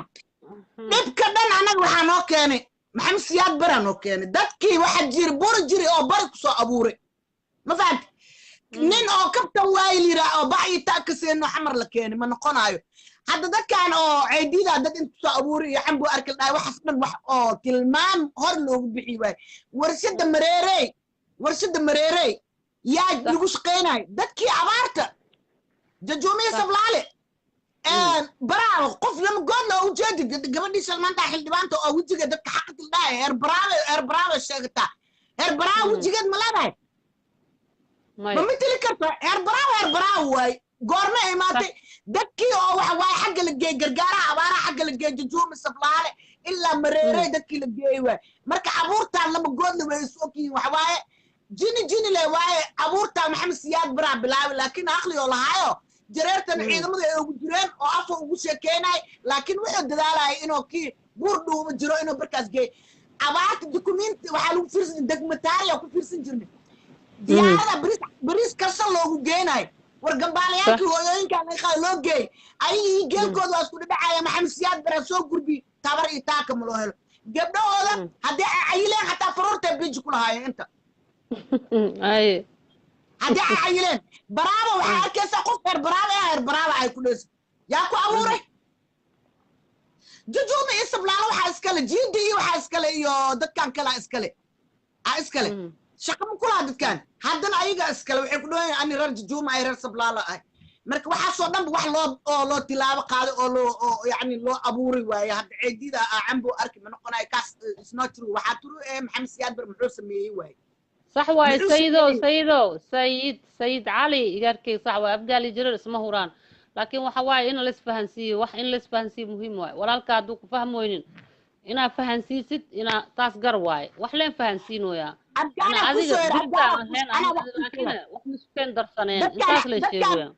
dhibka dhan annaga waxaa noo keenay Maxamed Siyaad Baraa noo keenay dadkii waxaa jiri buri jiri oo bari kusoo abuuray ma fahamti nin oo kabtan waayil yiraa oo bac iyo taa ka seeno xamar la keenay ma noqonaayo hadda dadkan oo ceydida dad inta kusoo abuuray iyo cambu arki la dhahay waxaas dhan wax oo tilmaam hor loogu bixi waayo warshada Mareerey warshada Mareerey yaa lagu shaqaynayo dadkii abaarta Jajuumiya Sablaale Baraawo qof lama goodna oo ujeedi gabadhii Salmaanta xildhibaanta oo wejiga dadka xaqa tildhaaya heer Baraawe heer Baraawe sheegataa heer Baraawe wejigeed ma leedahay ma maya mateli karto heer Baraawe heer Baraawe waay goorma imaatay dadkii oo waxa waaye xagga la geeyey gargaaraha abaaraha xagga la geeyey Jajuumi Sablaale ilaa Mareerey dadkii la geeyey waay marka abuurtaan lama goodna way is ogyihiin waxa waaye jini jini le waaye abuurtaan Maxamed Siyaad Baraa bilaabay laakiin aqli oo lahaayo jareertan ciidamada ay ugu jireen oo afa ugu sheekeynay laakiin wuxuu dadaalayay inuu kii buur dhuuba jiro inuu barkaas geey abaarta dukumenti waxaa lagu fiirsan degmataariya ku fiirsan jirnay diyaarada bariis bariis karsan loogu geenayo war gambaalayaalkii hooyooyinkaa laga qaado loo geey ayagii geelkooda waa isku dhadhacaya Maxamed Siyaad Baraa soo gurbi tabar iyo taaka ma loo helo gabdhahooda haddii ay cayileen xataa faruurtay biji ku lahaayeen inta aye haddii ay cayileen Baraaba waxaa arkaysaa qof heer Baraaba ah heer Baraaba ay ku dheyso yaa ku abuuray Jujuuma iyo Sablaalo waxaa iskale Jiidi iyo waxaa iskale iyo dadkan kalaa iskale a iskale shaqo ma kulaha dadkan haddana ayaga iskale waxay ku dhawayan ani reer Jujuuma ay reer Sablaalo ah marka waxaasoo dhanba wax loo oo loo tilaabo qaaday oo loo oo yacni loo abuuri waaye hadda ceedida cambo arki ma noqonayo kaas is not true waxaa true ee Maxamed Siyaad Bar muxuu sameeyey waaye sax waaye muxuu sayidow sameeyey sayidow sayid sayid Cali igaarkay sax waaye Abgaali jirar isma huraan laakiin waxa waaye in la isfahansiiyo wax in la isfahansiiyo muhiim waaye walaalka hadduu ku fahmoynin inaa fahansiisid inaa taas gar waaye wax leen fahansiinoyaa Abgaalaa ana ku adiga soo yir jirtaa abgaalaa ku ahayn anaa ama wax ku laakiin sheega wax misukeen darsaneen dadkaan intaas la dadkaan sheegoyaa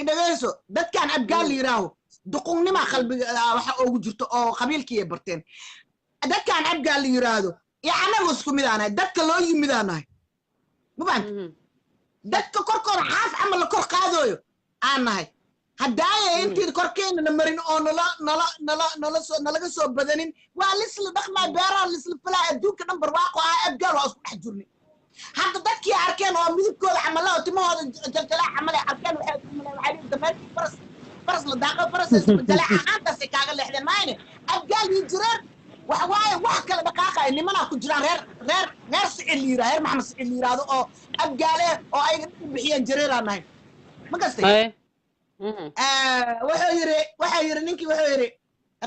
idhageyso dadkaan Abgaal la yiraaho duqunnimaa qalbiga waxa ugu jirto oo qabiilkii ay barteen dadkaan Abgaal la yiraahdo iyo annagu isku mid aanahay dadka loo yimid aanahay ma fahamti dadka korkooda xaaf camal la kor qaadooyo aan nahay haddaaye intii korkeena na marin oo nala nala nala nala soo nalaga soo badanin waa lisla dhaqmaa beeraha lisla falaa adduunka dhan barwaaqo ah Abgaal waa isku dhex jirnay hadda dadkii arkeen oo midabkooda camala oo timahooda jaljalaa camal ay arkeen waxay isku maleen waxay leeyihiin dameerkii faras faras la daaqo faras isbedelay ahaantaasay kaaga leexdeen maayne Abgaal iyo jireer waxa waaye wax kala dhaqaaqaya nimanaa ku jiraan reer reer reer Sicil la yiraahdo reer Maxamed Sicil la yiraahdo oo Abgaale oo ayaga u bixiyeen jareeraa nahay ma kastay haye wuxuu yiri wuxuu yiri ninkii wuxuu yiri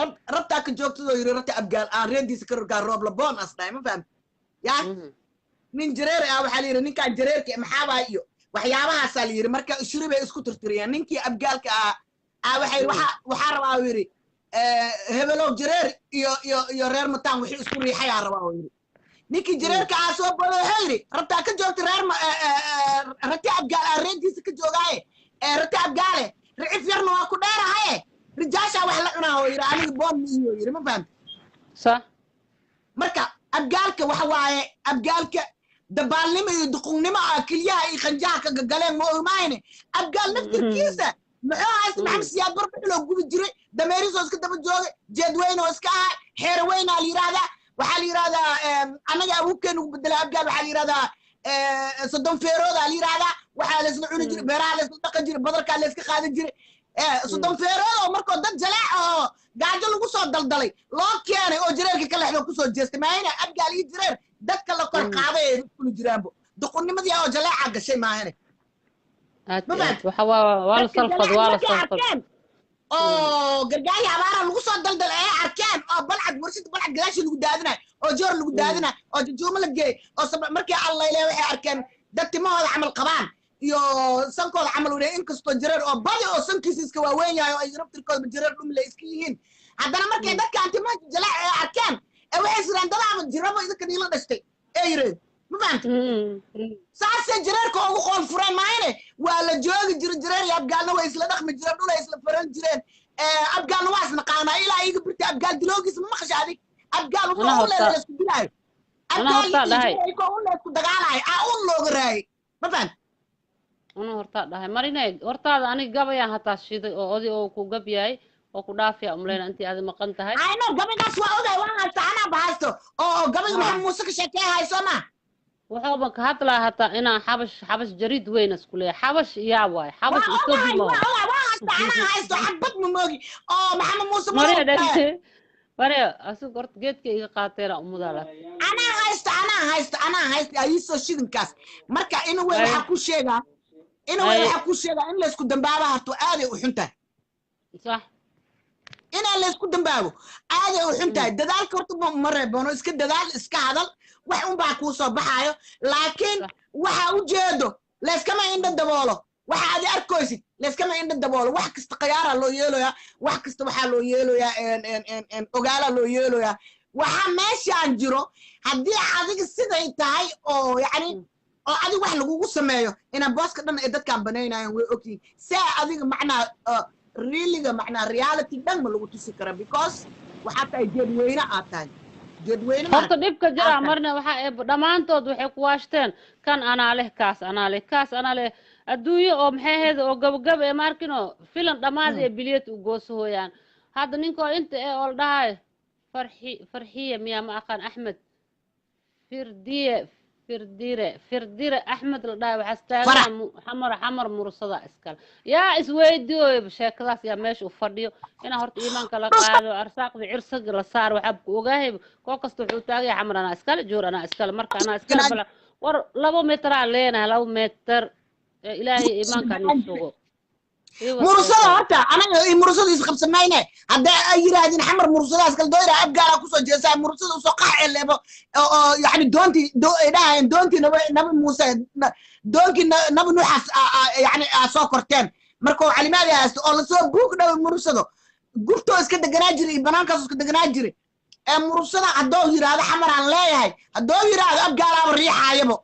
rab rabtaa ka joogtadoo yiri rabta Abgaal aan reediisa ka rogaa roob laboon as dhahay ma fahamti yaa nin jareer ah waxaa la yidhi ninkaan jareerka maxaabaa iyo waxyaabahaasaa la yidhi marka shuri bay isku tirtiriyeen ninkii Abgaalka ah ah waxay waxaa waxaa rabaa uu yidhi hebelow jareer iyo iyo iyo reer mataan wixii isku riixayaa rabaa uu yidhi ninkii jareerka ah soo booday wuxuu yidhi rabtaa ka joogta reer rati Abgaal ah reerkiisa ka joogaaye rati Abgaale ricif yarna waa ku dheerahaye rijaashaa wax la cunaa oo yidhi aniga boon ma iyo yidhi ma fahamti sax marka Abgaalka waxa waaye Abgaalka dabaalnimo iyo duqunnimo ah kelyaha iyo qanjaha ka gagaleen ma ogmaayne Abgaal naftirkiisa muxuu haysta Maxamed Siyaad Bar bixiloo gubi jiray dameerihiisoo iska daba joogay jeedweyne oo iska ahaa xeere weynaa la yidhaahdaa waxaa la yidhahdaa annaga abuubkeenu ugu bedelay Abgaal waxaa la yidhahdaa 30 feeroodaa la yidhahdaa waxaa laysla cuni jiray beeraha laysla dhaqan jiray badarkaa layska qaadan jiray 30 feerood oo markoo dad jaleec oo gaajo lagu soo daldalay loo keenay oo jareerka ka lexdo kusoo jeestay maayna Abgaal iyo jareer dadka la kor qaaday ay iskula jiraanbo. Doqonnimadii oo jaleeca gashay maahane. Aad Ma iyo aad. fahamtay? Waxa waa la Dadka salfad, jaleeca waa la markay salfad. arkeen oo gargaari abaara lagu soo daldal ee arkeen oo Balcad, warshada Balcad gadaashii lagu daadinayo, oo Joor lagu daadinayo, oo Jajuumo la geeyey, oo markii Allayle waxay arkeen dad timahooda camal qabaan iyo sankooda camal u inkastoo jareer oo badi oo sankiisa iska waaweyn yahay oo ay naftirkooda jareer dhumle iska yihiin, haddana markay dadkaan timaha jalaac ee arkeen ee waxay isiraan dadaaba jiraba idinka niila dhashtay ee yireen. Ma fahamtay? Saasay jareerka ugu qool fureen maahane. Waa la joogi jira jareer iyo Abgaalna, way isla dhaqmi jireen, dhulay isla faran jireen. Abgaalna waa isnaqaanaa ilaa iyaga birta Abgaal diloogiisa ma maqasha adig? Abgaal Ana wuxuu u leeda horta la isku dilaayo. Ana Abgaal hortaa iyo dhahay. jareer ayagoo un la isku dagaalayo aa un looga raayay. Ma fahamtay? Una hortaa dhahay marinay hortaada aniga gabayaan hataa shiday oo oday oo ku gab yahay oo ku dhaafiya umleyna intii aadi maqan tahay. Ayno gabaygaas waa ogaay, waan haysta, anaa bahaysto oo gabayga Maxamed Muuse ka sheekee hayso ma. Wuxuuba ka hadlaa hataa inaan Xabash jariid weyn isku leeyahay. Xabash yaa waay Xabash. Waa Etoobiya ogahay. Ma Waa ogahay, waan haysta, anaa haysto, xabad ma moogi oo Maxamed Muuse Maria ma dheh Maria asig horta geedka iga qaateena umudaa. Anaa haysto, anaa haysto, anaa haysto ayiisoo shidinkaas. Marka anyway, waxaa ku sheegaa anyway, waxaa ku sheegaa in laysku dambaaba harto aaday u xun tahay. Sax. Inaan laysku dambaabo aaday u xun tahay. Dadaalka horta ma reebono, iska dadaal, iska hadal, wax unbaa kuu soo baxaayo, laakiin waxa ujeedo layskama indha daboolo. Waxa adi arkoysid layskama indha daboolo. Wax kasta khiyaaraa loo yeeloyaa, wax kasta waxaa loo yeeloyaa ogaalaa loo yeeloyaa. Waxa meeshaan jiro haddii adiga siday tahay oo yacni oo adiga wax lagugu sameeyo inaan booska dhan ay dadkaan banaynayan way ogyihiin. See adiga macnaa realiga, macnaa reality dhan ma lagu tusi kara, because waxaa tahay jeedweyne, aad tahay jeedweyne. Horta dhibka jira Aad tahay. Marna waxa ee dhammaantood waxay ku waashteen kan anaa leh, kaas anaa leh, kaas anaa leh, adduunyo oo maxay ahayd oo gabagaba ee maarkino filan dhammaad ee biliyad u gooso hooyaan. Hadda ninkoo inta ee oo la dhahayo Farxi, Farxiye miyaa, ma aqaan, Axmed Firdiye, Firdire, Firdire Axmed la dhahayo, waxaas Farax. taagan Xamar, Xamar mursada iskale. Yaa isweydiiyo sheekadaas? Yaa meesha u fadhiyo inaa horta iimaanka la qaado, arsaaqda cirsiga la saaro? Waxaa ku ogaahay koo kasta wuxuu taagaya Xamar anaa iskale, Joor anaa iskale, marka anaa iskale. Bala war 2 mitraa leenahay, 2 mitir. Ee Ilaahay iimaanka nuu sugo. Ii wad Murusada sheekada. Horta anaga iyo murusada isqabsamayne. Hadda ay yiraahdeen Xamar murusadaas kala doyra, Abgaala kusoo jeesaa, murusada usoo qax ee leebo oo yacni doontii ay dhahayeen doontii Nabi Muuse, doonkii Nabi Nuuxaas yacni aa soo korteen markuu calimaadii haysto oo lasoo buug dhow murusado gubtoo iska deganaa jiray iyo banaankaas iska deganaa jiray. Ee murusada haddoo yiraahdo Xamaraan leeyahay, haddoo yiraahdo Abgaalaaba riixaayabo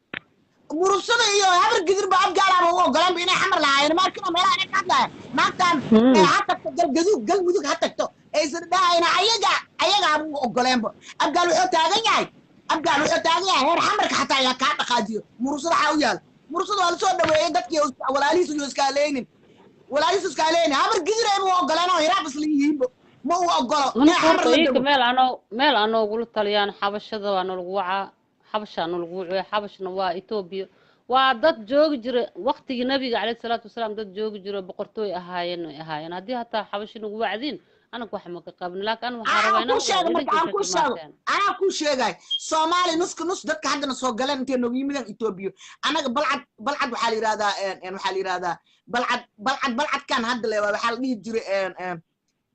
murusada iyo Habar Gidirba, Abgaalaaba u ogolanba inay Xamar lahaayeen. Markina meelaha inay ka hadlaaya naagtan ee ha tagto Galgaduug, Galmudug ha tagto, aysan dhahayna ayaga ayagaaba u ogoleenba. Abgaal wuxuu taagan yahay, Abgaal wuxuu taagan yahay heer Xamarka xataa ayaa kaa dhaqaajiyo. Murusada waxaa u yaal, murusada waa lasoo dhaweeyey dadkii walaalihiis iyo iska aleynin, walaalihiis iska aleynin. Habar Gidir ayba u ogoleen oo Hiraab isla yihiinba ma u ogolo inay Marka Xamar horta la iinka dego. Meel anoogula taliyaan Xabashada waa nalagu wacaa, Xabashaa nalagu wacuya. Xabashna waa Etoobiya, waa dad joogi jira waqtigii Nabiga caleyhi salaatu wasalaam, dad joogi jira, boqortooy ahaayeen ay ahaayeen. Haddii hataa Xabashi nagu wacdiin anaga wax ma ka qabin, laakiin anu waxaan rabaa Anaa inaan kuu sheega ogaado marka idinka aan intay kuu sheego. timaateen. Anaa kuu sheegay, Soomaali nuska nus dadka haddana soo galeen intay noogu yimideen Etoobiya. Anaga Balcad, Balcad waxaa la yidhahdaa waxaa la yidhahdaa Balcad, Balcad, Balcadkan hadda le waxaa la dhihi jiray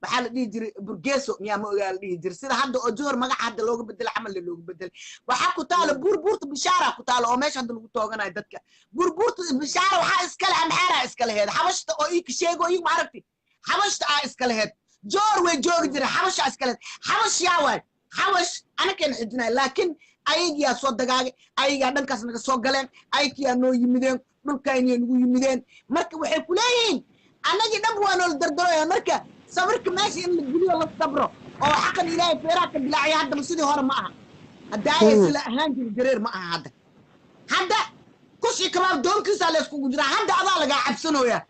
waxaa la dhihi jiray Burgeeso miyaa, ma ogaa, la dhihi jiray sida hadda oo Joor magaca hadda looga bedelay camal le looga bedelay. Waxaa ku taala buur, buurta Bishaara ku taala oo meesha hadda lagu tooganayo dadka. Buurta Bishaara waxaa iskale Amxaaraa iska laheed, Xabashta oo iika sheego iig ma aragti, Xabashta aa iska laheed. Joor way joogi jireen, Xabasha iska laheed. Xabash yaa waay? Xabash anakeen xijinay, laakiin ayagiyaa soo dagaagay, ayagaa dhankaas naga soo galeen, ayagiyaa noo yimideen, dhulkaynay nagu yimideen. Marka waxay ku leeyihiin annagii dhan waa noola dardarooya. Marka sabirka meesha in la geliyo, la sabro oo xaqan Ilaahay feeraha ka dilaacaya. Haddaba sidii hore ma aha, haddaaya sila ahaan jiri jareer ma aha. Hadda kushi kabaab doonkiisaa la iskugu jiraa. Hadda adaa lagaa cabsanooyaa,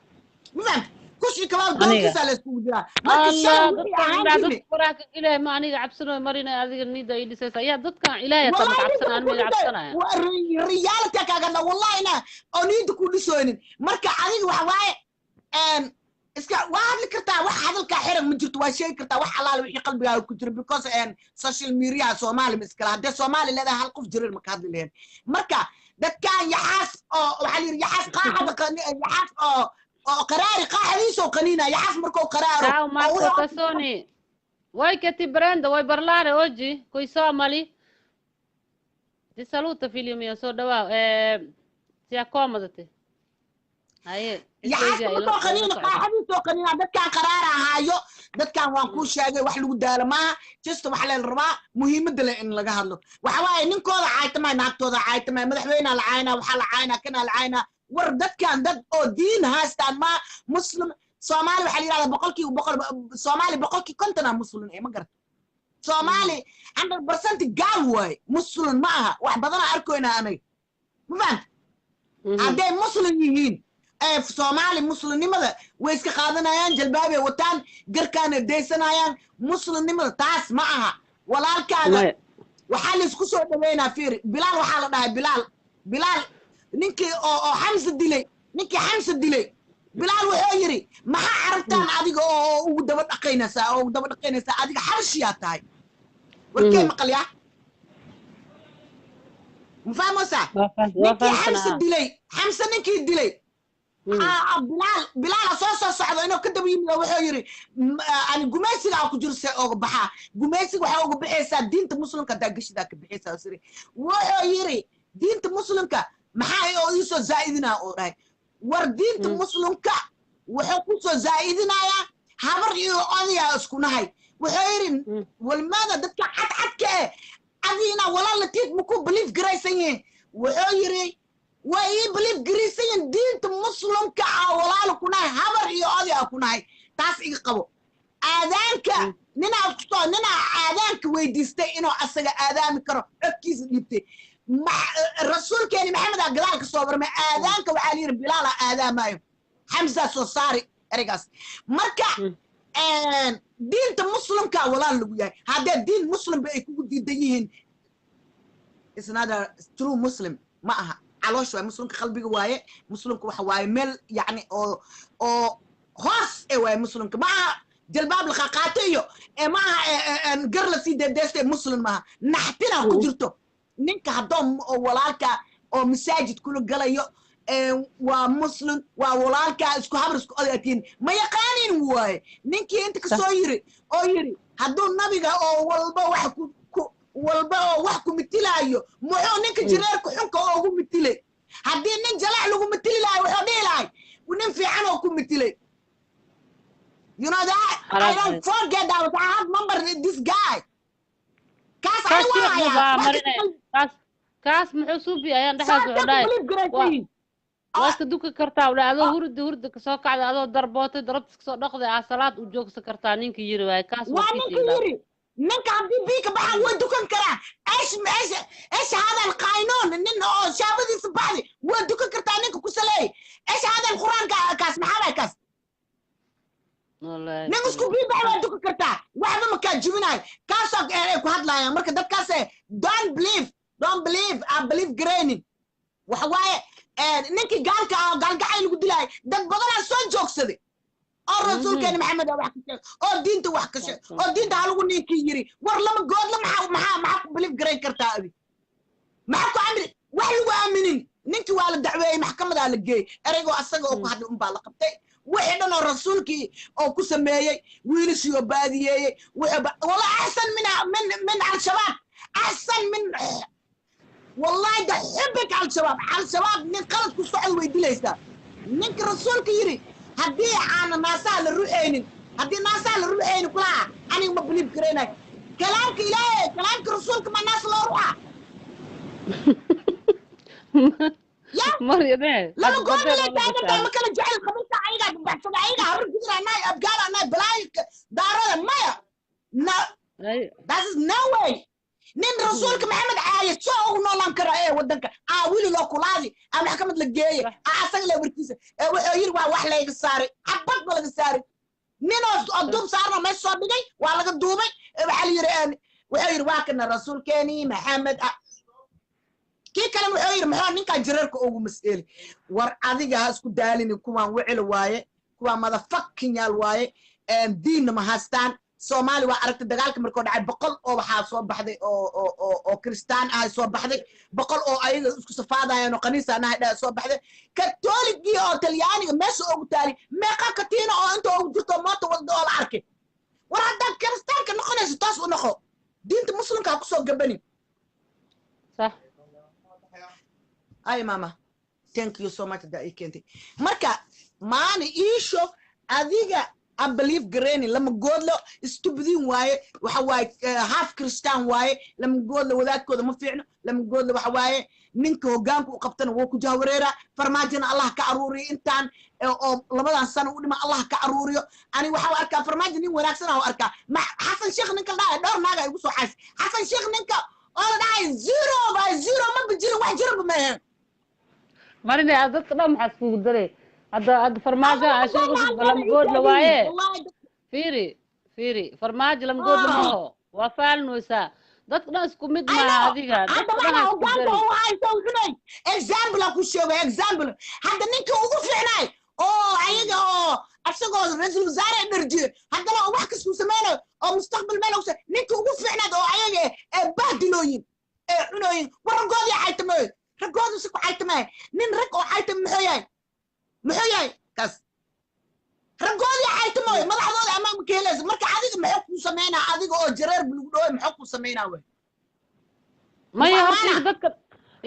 ma fahamta? Kushi kabaab Aniga doonkiisaa la iskugu jiraa. Marka shalay Allah wixii dadkan ahaan indhaa jirnay dadka faraha ka gelaya ma aniga cabsanayo marina adiga niida ii dhisaysa yaa dadkan Ilaahay hataa maka Wallahi cabsanaya ninka ani ku ma iga dhisay cabsanaya. Reality kaaga wallahi ina oo niida ku dhisoonin. Marka adiga waxa waaye iska waa hadli kartaa, wax hadalkaa xiran ma jirto, waa sheegi kartaa wax alaala wixii qalbigaaga ku jira, because social media Soomaali ma iskala. Haddee Soomaali leedahay hal qof jirir ma ka hadli lahayn. Marka Dadkan yaxaas oo waxaa la yidhi yaxaas qaaxada yaxaas oo qaraari qaaxadiisoo qaniina yaxaas markuu qaraaro. Ciao oo Marco wuxuu Tassoni. Vuoi che ti prendo? Vuoi parlare oggi coi somali? Ti saluto, figlio mio, so dhawaaw. Si accomodati. Haye, yaxaaska isweydiyaa ila markuu ila qaniina socda. Qaaxadiisoo qaniina dadkan qaraara ahaayo. Dadkan waan kuu sheegay, wax lagu daalo maaha. Just waxaa la rabaa muhiimadda le in laga hadlo. Waxa waaye ninkooda caaytamay, naagtooda caaytamay, madaxweynea la caynaa, waxaa la caynaa, kanaa la caynaa. War dadkan dad oo diin haystaan maa. Muslim Soomaali waxaa la yidhahdaa 100%, Soomaali 50% aa muslim ee ma garata. Soomaali 100% gaal waaye, muslim ma aha. Wax badanaa arkoynaa anaga, ma fahamta? Hadday muslim yihiin ee Soomaali muslimnimada way iska qaadanayaan, jalbaabay wataan, garkaana daysanayaan. Muslimnimada taas ma aha, walaalkaaga. Maya. Waxaa laisku soo dhaweynaa. Fiiri Bilaal, waxaa la dhahay Bilaal, Bilaal ninkii oo Xamse dilay, ninkii Xamse dilay, Bilaal wuxuu yidhi: "Maxaa carabtaan adiga oo ugu daba dhaqaynaysaa, oo ugu daba dhaqaynaysaa? Adiga xabashiyaa tahay." Warkee maqalyaa? Ma fahmaysaa? Waa Ninkii Xamse fahamsanaa. dilay, Xamse ninkii dilay, Bilaal, Bilaala soo socdo inuu ka daba yimid oo wuxuu yidhi: "Ani gumaysiga aa ku jiro, see ooga baxaa gumaysiga?" Waxaa uga baxaysaa diinta muslimka haddaa geshidaa ka baxaysaa. Siri wuxuu yidhi: "Diinta muslimka maxaa oo iisoo zaa'idinaa?" Oo dhahay: "War diinta muslimka wuxuu ku soo zaa'idinayaa habar iyo odayaa isku nahay." Wuxuu yidhi: "Walmaada dadka cadcadka eh adiina walaal latiif maku believe garaysan yihiin?" Wuxuu yidhi: "Way ii believe garaysan yihiin. Diinta muslimka ah walaalo ku nahay, habar iyo oday aa ku nahay. Taas iga qabo." Aadaanka ninaa kusoo ninaa aadaanka weydiistay inuu asaga aadaami karo, codkiisa dhiibtay. Rasuulkeeni Maxamed aa gadaal ka soo warmay aadaanka. Waxaa la yidhi Bilaala aadaamayo, Xamsaa soo saari ereygaas. Marka diinta muslimka walaal lagu yahay. Haddee diin muslimba ay kugu diidan yihiin, is not a true Muslim ma aha. Caloosha waaye muslimka, qalbiga waaye muslimka. Waxa waaye meel yacni oo hoos ee waaye muslimka. Ma aha jalbaab la qaqaato iyo ee ma aha gar la sii deedeystay. Muslim maaha, naxtina ku jirto. Ninka haddoo oo walaalka oo masaajid kula galayo waa muslim, waa walaalka, isku habar isku odaatiin ma yaqaanin waaye. Ninkii inta kasoo yiri oo yiri hadduu nabiga oo walba wax ku walba oo wax ku mitilaayo, muxuu ninka jireerka xunka oogu mitilay? Haddii nin jalaac lagu mitili lahay, wuxuu dhihi lahay nin fiican oo ku mitilay. You know that I don't forget that. I have number this guy. Kaas Kaas ani waa shiiq hayaa. baa Wax marinaya. Kaas muxuu suubi ayaan dhexdaas saasay wuxuu ku dhahay believe garaysan. Waa iska duki kartaa, udhahay, adoo hurda hurda kasoo kacda, adoo darbootay, darabta kasoo dhaqday, aa salaad u joogsan kartaa. Ninka yiri waaye kaas. Waa warkiisa ninka ilaa yiri ninka haddii bii ka baxaan way dukan karaan. ايش ايش ايش هذا القانون? Nin oo shaabadiisa baxday way dukan kartaa ninka ku saleey. ايش هذا القران? Kaas maxaa waay kaas? Wallaahi. Nin isku bii baxay waa dukan kartaa, waxba ma kaa jibinayo. Kaasoo ay ku hadlayaan. Marka dadkaas don't believe, don't believe, I believe garaynin. Waxa waaye ninkii gaalka ah oo gaalgacay lagu dilaayay, dad badanaa soo joogsaday oo rasuulkeena Maxamed wax ka sheeg oo diinta wax ka sheeg oo diinta halagu ninkii yiri. War lama goodla, maxaa ku believe garayn kartaa adi? Maxaa ku amri wax lagu aaminin? Ninkii waa la dacweeyey, maxkamadaa la geeyey. Ereygoo asaga oo ku hadlay unbaa la qabtay. Wixii dhan oo rasuulkii oo ku sameeyey, wiilashii oo baadiyeeyey, wuxuu wala axsan min Al-Shabaab, axsan min wallahi da xubik Al-Shabaab. Al-Shabaab nin qalad ku socda way dilaysaa. Ninka rasuulka yiri haddii aana naasaha la ruxaynin, haddii naasaha la ruxaynin kulaha, aniga ma believe garaynayo kalaamka Ilaahay, kalaamka rasuulka ma naas loo ruxaa ya? Maryame. Lama hadda gooni badee lay loola taagan tahay gashaa. Ma kala jecel qabiilka ayagaa baxsada, ayagaa habar gidir anahay, Abgaal anahay, balaayo Daarada maya no. Ay, That is no way. Nin rasuulka Maxamed caaye soo ugu noolaan kara ee wadanka aa wili loo kulaadi aa maxkamad la geeye aa asaga le warkiisa ee wuxuu yiri waa wax layga saaray, xabad ba laga saaray. Nin oo duub saarna meesha soo dhigay, waa laga duubay. Waxaa la yiri wuxuu yiri waa kana rasuulkeeni Maxamed ah. Kii kale wuxuu yiri muxuu ninkan jareerka ugu mas'eeli? War adiga ha isku daalini, kuwaan wicil waaye, kuwaan motherfucking yaal waaye, diinna ma haystaan. Soomaali waa aragtay dagaalka markuu dhacay 100 oo waxaa soo baxday oo kristaan ah soo baxday, 100 oo ayaga isku safaadayeen oo kaniisa anahay dhaa soo baxday. Katoligii oo Talyaaniga meesha ugu taali meeqa katiina oo inta ugu jirto moota wadada oo la arkay. War haddaad kiristaanka noqonayso taas u noqo, diinta muslimka ha kusoo gabani. Sax. Ay mama, thank you so much haddaa ii keentay. Marka maana iisho adiga aan believe garaynin lama goodlo stupidin waaye, waxa waaye half Christian waaye lama goodlo, wadaadkooda ma fiicno lama goodlo. Waxa waaye ninka hoggaanka u qabtana wuu ku jahwareeraa. Farmaajona Allah ka aruuriyo intaan oo labadan sano u dhima, Allah ka aruuriyo. Ani waxaa u arkaa Farmaajo nin wanaagsan aan u arkaa. Ma Xasan Sheekh ninka la dhahay dhowr naaga igu soo xays. Xasan Sheekh ninka oo la dhahay zero by zero ma jirin, wax jiraba ma ahayn. Marina, aad dadka dhan maxaa iskugu daray? Hadda Farmaajo aa sheegaysid lama goodla waaye. Fiiri, fiiri, Farmaajo lama goodla maaho, waa faalinaysaa. Dadka dhan isku mid maaha adiga. Hadda dadka dhan waxaa isku hoggaanka daray. U haysto wuxunay example aan ku sheegay, example hadda ninka ugu fiicnaay oo ayaga oo asagoo ra-iisul wasaare dharjiye haddana oo wax kastuu sameynayo oo mustaqbal meel ugu ninka ugu fiicnaad oo ayaga ee bahdilooyin ee cunooyin. War raggoodii caytamooy, raggoodu si ku caytamaya nin rag oo caytama muxuu yahay? Muxuu yahay kaas? Raggoodii caytamooy, madaxdooda amaan ma ka helaysa. Marka adiga muxuu kuu sameynaa? Adiga oo jareer lagu dhaway muxuu kuu sameynaa wey? Maya, horta Amaana. Iyaga dadka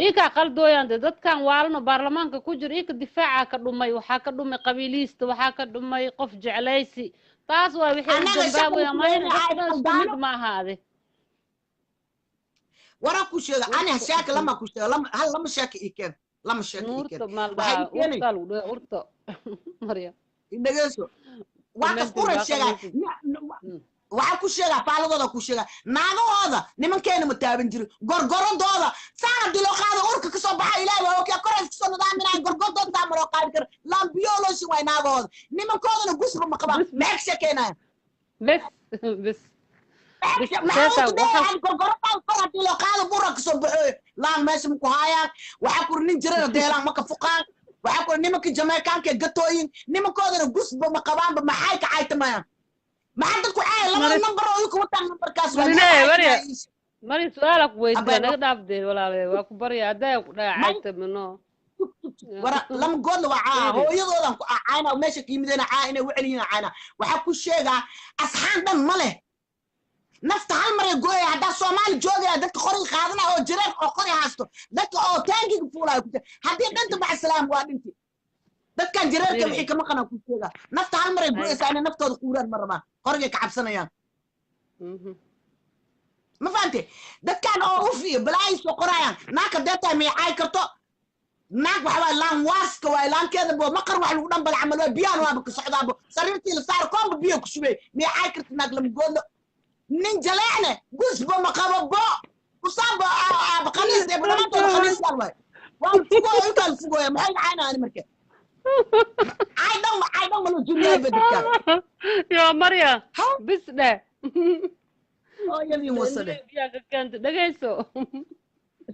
iyakaa qaldooyaan de, dadkan waalano baarlamaanka ku jira iyaka difaaca ka dhumay, waxaa ka dhumay qabiiliista, waxaa ka dhumay qof jeclaysi, taas waa waxay u Annaga shaqo dambaabayaan. Mayna ku dadka dhan isku leenahay mid ma aha ade. Waraa ku sheega ani shaaka lama ku sheega lama hal lama shaaka ii keen, lama shaaka ii keen. Nuurta Waxaa maaldhaa ii keenay urtaa lagu dhahay urta Marya. Dhegeyso, waa kas Commenting uran waa sheegaa. qabaysid. Waxaa ku sheegaa faaladooda, ku sheegaa naagahooda nimankeena ma taaban jirin. Gorgoradooda saan haddii loo qaado urka kasoo baxa, Ilaahi waa ogyaa, koray iskusoo nidaaminaya. Gorgoradooda saa ma loo qaadi karo, lambiyooloshin waay naagahooda. Nimankoodana gusba ma qabaan. Gusba. Maxay ka sheekeynayaan? Bes bes. Maxaa Seetaa u waxaa gorgorada kor haddii loo qaado bura kasoo baxooyo, laan meesha maku haayaan. Waxaa kuri nin jirana deelaan maka fuqaan. Waxaa kuri nimanka Jamaicaanka gatooyin, nimankoodana gusba ma qabaanba. Maxay ka caytamayaan? Maxaa dadku caaya labada Mari number oo iku wataan numberkaas waa Marine maxaa Marya caytamaya ii sheeg. Mari, su-aala ku weydiiya. Abay Naga dhaafdeen walaalaye, waa ku barya haddaa ku dhaga may caytamino. Wara lama goodla waa caa Fiiri. Hooyadoodan ku caayna meesha ka yimidena caa inay u celiyiin caayna. Waxaa ku sheegaa asxaan dhan ma leh, nafta hal mar ay gooyaya. Haddaa Soomaali joogaya dadka qoriga qaadanaya oo jareer oo qori haysto, dadka oo taangiga fuulaya ku jira, haddii dhinta maca salaam waa dhinti. Dadkan jareerka Fiiri. Wixii kama qanaa ku sheegaa nafta hal mar ay Ay gooyaysaa, inay naftooda quuraan ma rabaan, qorigay ka cabsanayaan. Ma fahante? Dadkan oo uf iyo balaayi soo qorayaan naagka deetaa miyay caay karto? Naag waxa waay laan waaska waay laankeeda bo maqar wax lagu dhanbal camal waay, biyahan waaba ka socdaabo, sariirtii la saaro koomba biyo ku shubay, miyay caay karto naag lama goodlo? Nin jaleecne gusba ma qabo bo usaaba aaba khaniis ee dhamaantooda khaniisyaal waay, waa la fugooya intaa la fugooya. Maxay caynaa ani marka caay dhan, caay dhan ma la juriyaay ba dadkaan. Yo Marya. Ha. Bis dheh. Hooyadiin wasade. Biyaa ka keenta, dhegayso.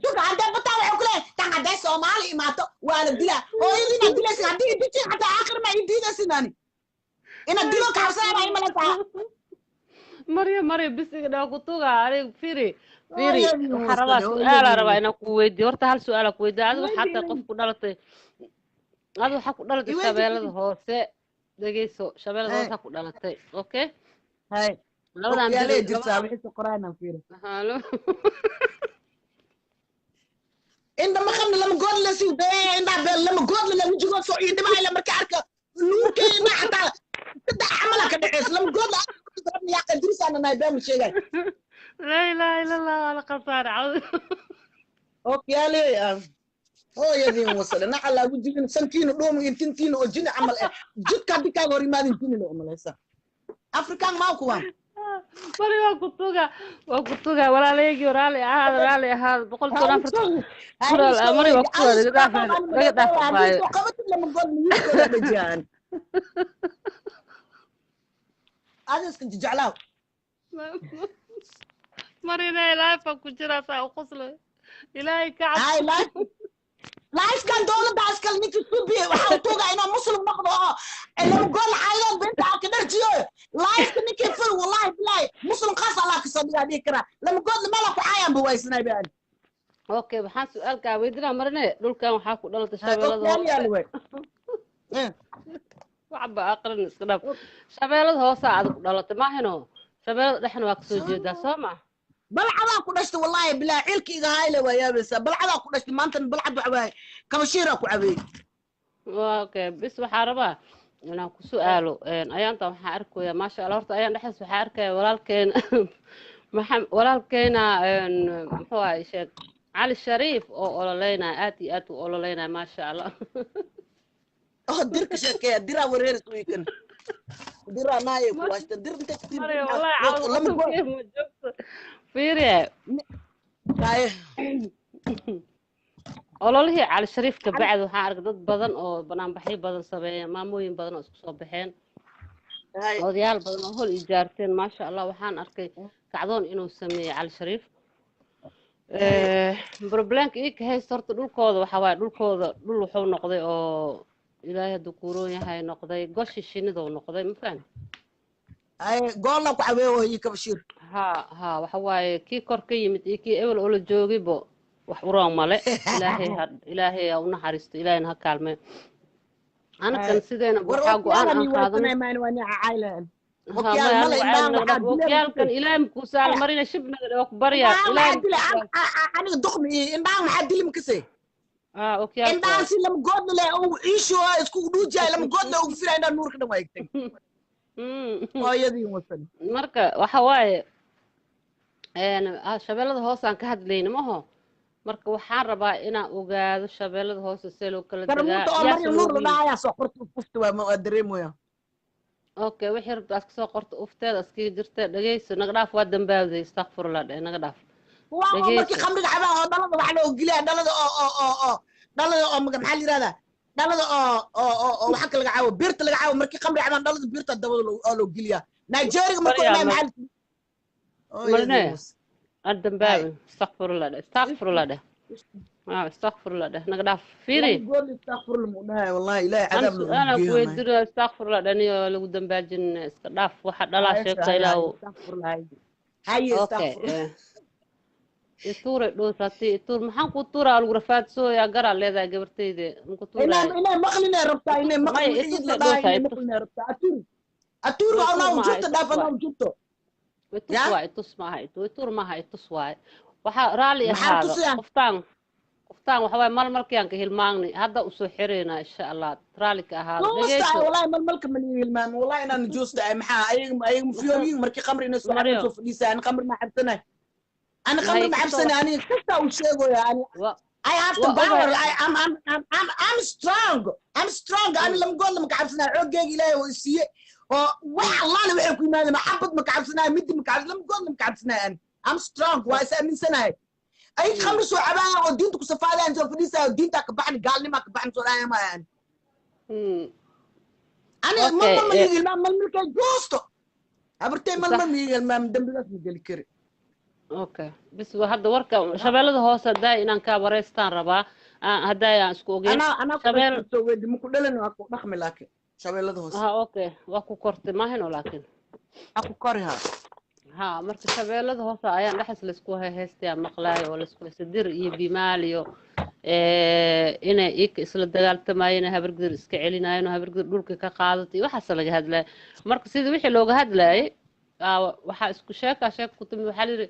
Suga haddee bataa waxay ku leeyahay tan haddee Soomaali imaato waa la dilaa. Hooyadiin aad dilaysin haddii i dijin xataa aakhir ma ii diidaysin ani inaad dilo ka cabsanaya baa ii malaysaa. Marya, Marya, bis iga dhaw ku tuga aniga. Fiiri, fiiri. Hooyadiin Waxaa rabaa wasade. su-aalaa Hooyadiin rabaa inaan ku weydiiyo. Horta hal su-aalaa ku weydiiyo. Adigu wasade. waxaa tahay qof ku dhalatay, adigu waxaa ku dhalatay Iweydi. Shabeellada Hoose. Dhegeyso, Shabeellada Hay. Hoose ku dhalatay, okay? Hay. Labadan Okyaaley beri jirtaa labadan wixii soo qoraanaan fiiri. Halo. Inda ma qabna lama good la sii dayaya indhaa beel lama good la wejigoo soo ii dhibaya marka arka nuurka indhaa xataa saddex camala ka dhexeysa lama good la yaa qadirisaana nahay been ma sheegay. Laa ilaaha illa Allah, waa la khasaare cawd. Okyaaley hooyadiin wasale nacalaa wejigiina sankiina dhuuma iyo tintiina oo jini camal eh jidka haddii kaaga hor yimaadin jinina umalaysa Afrikaan maa kuwaan. Mari, waa ku tuga, waa ku tuga walaalaygii, raalli ahaada, raalli ahaada. 114 kuraal ah, Mari, waa ku tuga. Naga dhaaf, naga dhaaf abaayo. Jeclaaw. Marina, ilaahay baan ku jiraa saa u qoslay, Ilaahay ka cabso. Hay life lifekan dowladda askal ninka subiye waxa uu tuugaa inuu muslim noqdo oo lama gool caayidood binta ka dharjiyo lifeka ninkii fil wallahi. soo dhigaa dhihi karaa lama goodle mala ku caayaan ba waysnay baan. Okay, waxaan su-aal kaa weydiinaa marine. Dhulkan waxaa ku dhalatay Shabeellada Hoose. Waxba aqrin, iska dhaaf. Shabeellada Hoose aad ku dhalatay maahino, Shabeellada Dhexna waa kasoo jeedaa, soo ma? Balcadaa ku dhashtay, wallaahi bilaa ciilka iga hayle, waa yaabaysaa. Balcadaa ku dhashtay, maantana Balcad waxa waaye kabashiiraa ku cabeeyey. Okay, bis waxaa rabaa inaan ku su-aalo. Ayaantan waxaan arkayaa, maasha Allah, horta ayaan dhexdaas waxaa arkaya walaalkeena maxam, walaalkeena muxuu ahay, sheeg, Cali Shariif oo ololeynaya, aad iyo aad u ololeynaya, maasha Allah. Oo dirka sheekeeya, diraa wareeris wiikan, diraa naaya ku waashta dir inta. Maria, wallahi cawd qosolkii ma joogto. Fiiriye, ololihii Cali Shariif ka bacdi waxaan arkay dad badan oo banaanbaxyo badan sameeya, maamooyin badan oo isku soo baxeen, odayaal badan oo hol ijaarteen, maasha Allah. Waxaan arkay kacdoon inuu sameeyey Cali Shariif. Problemka ii ka haysta horta dhulkooda waxa waaye, dhulkooda dhul wuxuu noqday oo Ilaahay hadduu kuuroon yahay noqday goshi shinidou noqday, ma fahamti? Goolla ku caweeyo iyo kabashiir. Ha ha, waxa waaye kii kor ka yimid iyo kii ebel oola joogibo wax uroon male. Ilaahay ha, Ilaahay ha u naxariisto, Ilaahayna ha kaalmeeyo. Anakan sideena war waxaa go-aan aan qaadanay. Okyaalkan Ilaahay makuu saalmarina, shibnaga waa ku baryaa Ilaahay. Aniga duqmi iyo indhahan maxaa dili makasay? Ah, okyaalka indhahan si lama goodna leh uu ciisho isku dhuujaay, lama goodna ugu firaa, indhaha nuurka dhan waa egtay hooyadii wasan. Marka waxa waaye Shabeellada Hoose aan ka hadlayna maho. Marka waxaan rabaa inaan ogaado Shabeellada Hoose see loo kala degaa. Karmuuta oo yaase Maryam Nuur loogu la yimid. Dhahayaa soo qorta ufta waa dareemaya. Okay, wixii rabta aad kasoo qorto, ufteeda iskaga jirta. Dhegeyso, naga dhaaf, waa dambaawday, istakfurullah dhe, naga dhaaf. Waa oo markii Dhegeyso. Khamriga cabaa oo dhalada wax loo geliyaa, dhalada oo dhalada oo maxaa la yirahdaa, dhalada oo waxa ka laga caawo, birta laga caawo. Markii khamri cabaan dhalada birta dabada oo loo geliyaa Nigeria markuu Baryaa imaa maxaa Marne. Aad dambaawday, istakfurullah dhe, istakfurullah dheh, ah, istakfurullah dheh, naga dhaaf. Fiiri, wallahi Ilaahay ana cadaab lagu su-aalaan ku geeyo. weydiinayo, istakfurullah dhaniyo lagu dambaajin, iska dhaaf waxa dhalaa sheegta ilaahu. Haye. Okay, ituure dhowsati ituur, maxaan ku tuuraa? Lagu rafaadsooyaa, garaa leedahay gabartayde, maku tuuraay. Inay maqlinay rabtaa, inay Maya, maqlin itus la dhahay, dhowsaa inay itus. Maqlinay rabtaa atuur atuur waa Ituur unaa maaha, jirta itus dhaaf waay. Anaa jirto. Itus Ya? Waay itus maaha, ituur maaha, itus waay. Waxaa raalli Maxaa ahaado. tusayaa? Qoftaan qoftaan waxa waaye malmalkiyaan ka hilmaagni, hadda usoo xireynaa insha Allah, raalli ka ahaado. Joosta. Dhegeyso. Wallahi malmalka ma hilmaam, wallahi inaan joosta ay maxaa ayaga mufyooyin markii khamri inay soo Mario. cabaan soo fadhiisay. Ani khamri ma cabsanay, ani khamri ma Hay, kasoo cabsanay, ani kasta uu sheegoya ani. I have the Waa power. ogahay. I, I'm, I'm, I'm, I'm, I'm strong. I'm strong. Ani lama gool ma cabsanay, xooggeega Ilaahay oo isiiye oo wax allaale waxay ku yimaadeen maxabad ma cabsanay, midi ma cabsanay, lama gool ma cabsanay ani. I'm strong. Waa is aaminsanahay. Ay khamri soo cabaayaan oo diinta ku safaadayaan soo fadhiisaya, diinta ka baxni, gaalnima ka baxni soo dhaaya ma ani. Ani Okay, mal mal ma liiga ilmaam, mal malkay joosto. Habartay mal mal ma liiga ilmaam, dambigaas ma geli kari. Okay, bis hadda warka Shabeellada Hoose haddaa inaan kaa wareystaan rabaa. Haddaa aan isku ogeyn. Anaa ku Shabeel soo weedi ma ku dhalin, waa ku dhaqmi, laakiin Shabeellada Hoose. Ha, okay, waa ku kortay maahino laakiin. Waa ku kori ha. Ha, marka Shabeellada Hoose ayaan dhexas laysku haystayaa maqlaayo oo laysku haysta Dir iyo Bimaal iyo inay ika isla dagaaltamayeen, Habargidir iska celinayeen oo Habargidir dhulka ka qaadatay, waxaas laga hadlaya. Marka sidii wixii looga hadlayay waxaa isku sheeka sheeka ku timid, waxaa layidhi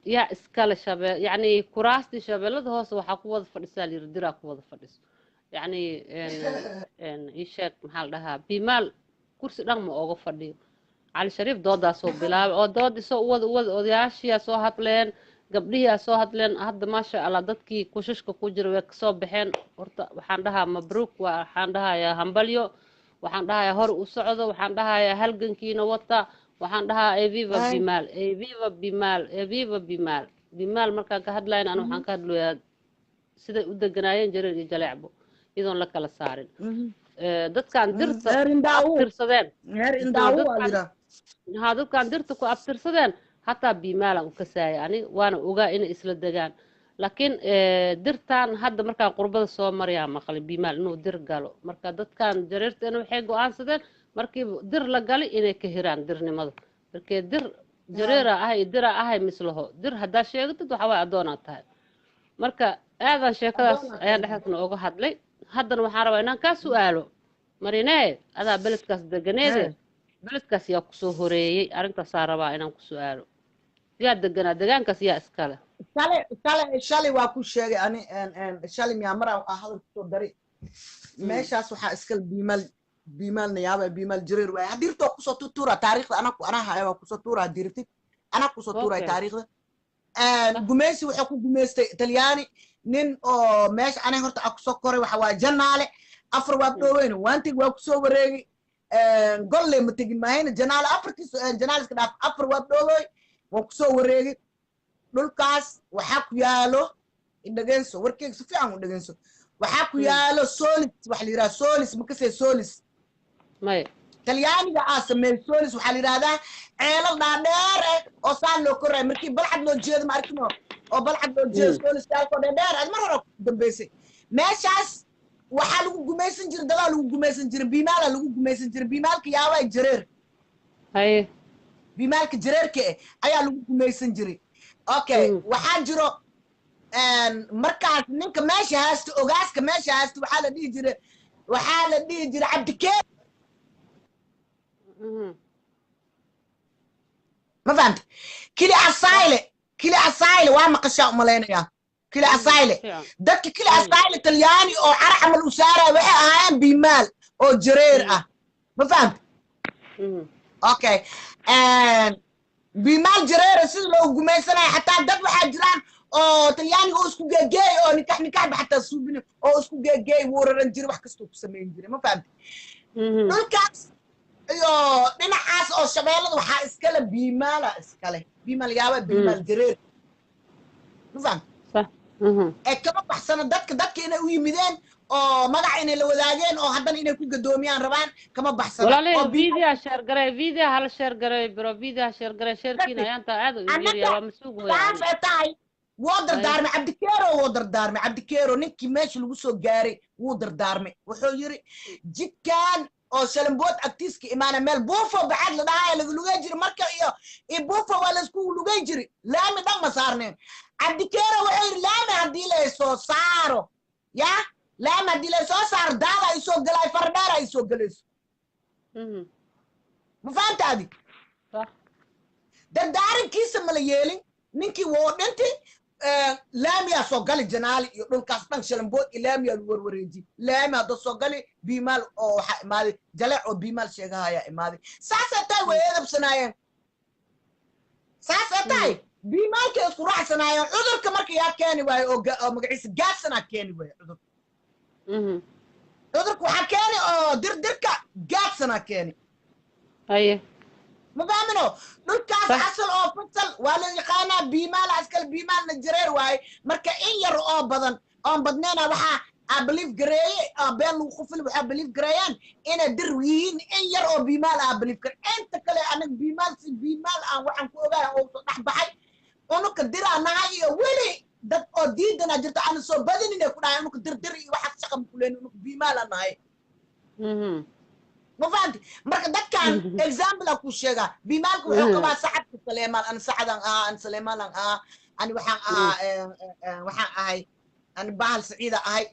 yaa iskale shabeel, yacni kuraastii Shabeellada Hoose waxaa ku wada fadhisaa layidhi Diraa ku wada fadhiso, yacni ii sheeg, maxaa la dhahaa, Bimaal kursi dhan ma ooga fadhiyo. Cali Shariif doodaasoo bilaabay oo doodii soo uwada uwada, odayaashiyaa soo hadleen, gabdhihiyaa soo hadleen. Hadda maasha Allah dadkii kushashka ku jira way kasoo baxeen. Horta waxaan dhahaa mabruuk, waxaan dhahayaa hambalyo, waxaan dhahayaa hor u socdo, waxaan dhahayaa halgankiina wata, waxaan dhahaa eviva Ay. Bimaal, eviva Bimaal, eviva Bimaal. Bimaal markaan ka hadlayna ana waxaan ka hadlayaa siday u deganaayeen Jareer iyo Jaleecbo iyadoon la kala saarin. Dadkan Dirta Heer ku indaawo. abtirsadeen. Heer indaawo waa Dadkan liraa. Haa, dadkan Dirta ku abtirsadeen hataa Biimaalan u kasaaya, ani waana ogaa inay isla degaan, laakiin Dirtan hadda markaan qurbada soo marayaa maqlay Biimaal inuu Dir galo. Marka dadkan Jareertana waxay go-aansadeen markii Dir la galay inay ka hiraan Dirnimada, markee Dir Jareera ahay iyo dira ahay mislaho. Dir haddaa sheegatid, waxa waaye addoonaad tahay. Marka aadan sheekadaas Addoon aad ayaan tahay. Dhexdaasna oga hadlay. Haddana waxaan rabaa inaan kaa su'aalo, Marinee, adaa beledkaas deganeede, beledkaas yaa kusoo horeeyey? Arrintaasaa rabaa inaan ku su'aalo. Yaa deganaa degaankaas? Yaa iskale? Shalay waa ku sheegay ani shalay miyaa mar aan hadal kusoo daray. Meeshaas waxaa iskale Biimaal, Biimaalna yaaba Biimaal Jareer waaye. Haddii rabto waa kusoo tuura taariikhda. Anaa anaa haya, waa kusoo tuura haddii rabtid, anaa kusoo tuuraya. Taariikhda gumaysi wuxuu ku gumaystay Talyaani nin oo meesha anay horta aan kusoo koray. Waxa waaye Janaale afar waa dhooweyn, waan tegi, waa kusoo wareegay. Golle ma tegin maahayna Janaale afartiis, Janaale iska dhaaf, afar waa dhoowey, waan kusoo wareegay. Dhulkaas waxaa ku yaalo, dhegeyso warkeyga si fiican u dhegeyso, waxaa ku yaalo solis, waxa la yidhaha solis. Ma kasee solis? Maya. Talyaaniga aa sameeyey solis. Waxaa la yidhahdaa ceelal dhaadheer eh oo saan loo korayo markii Balcad loo jeedo, ma arkino oo Balcad loo jeedo, solis yaalkoo dhaadheer ad mar hore ku dambeysay. Meeshaas waxaa lagu gumaysan jiray, dadaa lagu gumaysan jiray, Biimaala lagu gumaysan jiray. Biimaalka yaabaa Jareer. Biimaalka Jareerka eh ayaa lagu gumaysan jiray. Okay. Waxaa jiro markaas ninka meesha haysta, ogaaska meesha haysta, waxaa la dhihi jiray Cabdikeen. Ma fahamta? Kili asayle, kili asayle waa maqashaa umalaynayaa, kili asayle. Fiican. Dadka kili asayle Talyaani oo cara camal u saaraya waxay ahaayeen Biimaal oo Jareer ah. Ma fahamta? Okay, Biimaal Jareera sida loo gumaysanaya, xataa dad waxaa jiraan oo Talyaaniga oo isku geegeey oo nikax nikaxba xataa suubin oo isku geegeey, wuu raran jiray, wax kastuu ku samayn jiray. Ma fahamta? Dhulkaas iyo dhinacaas oo Shabeellada waxaa iskale Biimaala, iskale Biimaal yaaba Biimaal Jareer. Ma fahamta? Sax. Ee kama baxsano dadka inay u yimideen oo magaca inay la wadaageen oo haddana inay ku gadoomiyaan rabaan, kama baxsano. Walaalay, oo video share garay, video hala share garay bro, video share garay, sharekiina ayaanta aad u yaryaa, waa masuug saas weeyaan. Ay tahay, wuu dardaarmay Cabdikeero, wuu dardaarmay Cabdikeero. Ninkii meesha lagu soo gaaray wuu dardaarmay. Wuxuu yiri jidkan oo Shalambood agtiiska imaana, meel Buufo baxaad la dhahaya laga lugay jiri marka iyo Buufo waa laisku lugay jiri, laami dhan ma saarneen. Cabdikeero wuxuu yiri laami haddii la soo saaro, ya laami haddii la soo saaro, daada ay soo galay, faradheer ay soo galayso. Ma fahantaadi? Sax. Dardaarankiisa ma la yeelin. Ninkii wuu dhintay, laamiyaa soo gali Janaali iyo dhulkaas dhan, Shalambood iyo laamiyaa lagu warwareeji. Laami hadda soo gali, Biimaal oo waxaa imaaday Jaleec oo Biimaal sheegahayaa imaaday. Saasay tahay way eedabsanaayeen, saasay tahay Biimaalkay isku raacsanaayeen. Cudurka marka yaa keeni waayo oo magaciisa gaadsanaa keeni waayo cudurka? Cudurka waxaa keeni oo dirdirka gaadsanaa keeni. Ma fahmino? Dhulkaas asal oo fasal waa la yaqaanaa, Biimaal askal, Biimaalna Jareer waaye. Marka in yar oo badan oon badnayna waxaa aa believe gareeye aa been lagu qufil, waxaa believe gareeyaan inay dir yihiin. In yar oo Biimaal aa believe gare, inta kale anaga Biimaal si Biimaal aan waxaan ku ogahay oo soo dhex baxay unuka diraa nahay. Iyo weli dad oo diidana jirto aan soo badinin ay ku dhahay unuka dir dir iyo waxaas shaqa ma kuleyn, unuka Biimaal aan nahay. Ma fahanti? Marka dadkan example aan ku sheegaa, Biimaalka wuxuu qabaa Sacadka Saleemaan. Ani Sacadaan ahaa, ani Saleemaanan ahaa, ani waxaan ahaa waxaan ahay ani Bahal Saciida ahay.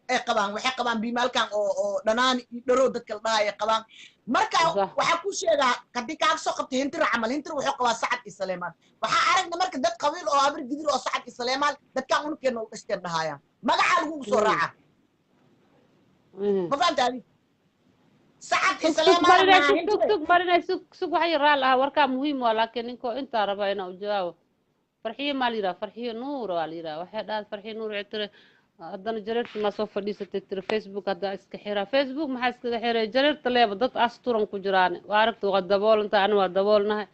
Ay qabaan, waxay qabaan Biimaalkan oo Dhanaani iyo Dharow dadka la dhahay ay qabaan. Marka waxaa ku sheegaa haddii kaaga soo qabtay Hintira camal, Hintira wuxuu qabaa Sacad iyo Saleemaan. Waxaa aragna marka dad qabiil oo Abir Gidir oo Sacad iyo Saleemaan dadkan unukeena u dhashteen dhahayaan, magacaa lagugu soo raaca. Ma fahamta adi? Sacad iyo Sug sug. Saleemaan Marinay, maaha sug sug. Hintira. Sug Marinay, sug sug, wax yar raal ah. Warkaa muhiim waa, laakiin ninkoo intaa raba inaa u jawaabo. Farxiyo maa la yidhaha? Farxiyo Nuur waa la yidhaha. Waxay dhahay Farxiyo Nuur, waxay tiri haddana Jareerta maa soo fadhiisatay? Tiri Facebook haddaa iska xiraa. Facebook maxaa iskaga xiray? Jareerta leeba dad asturan ku jiraan, waa aragta, waa daboolanta, ani waa daboolnahay.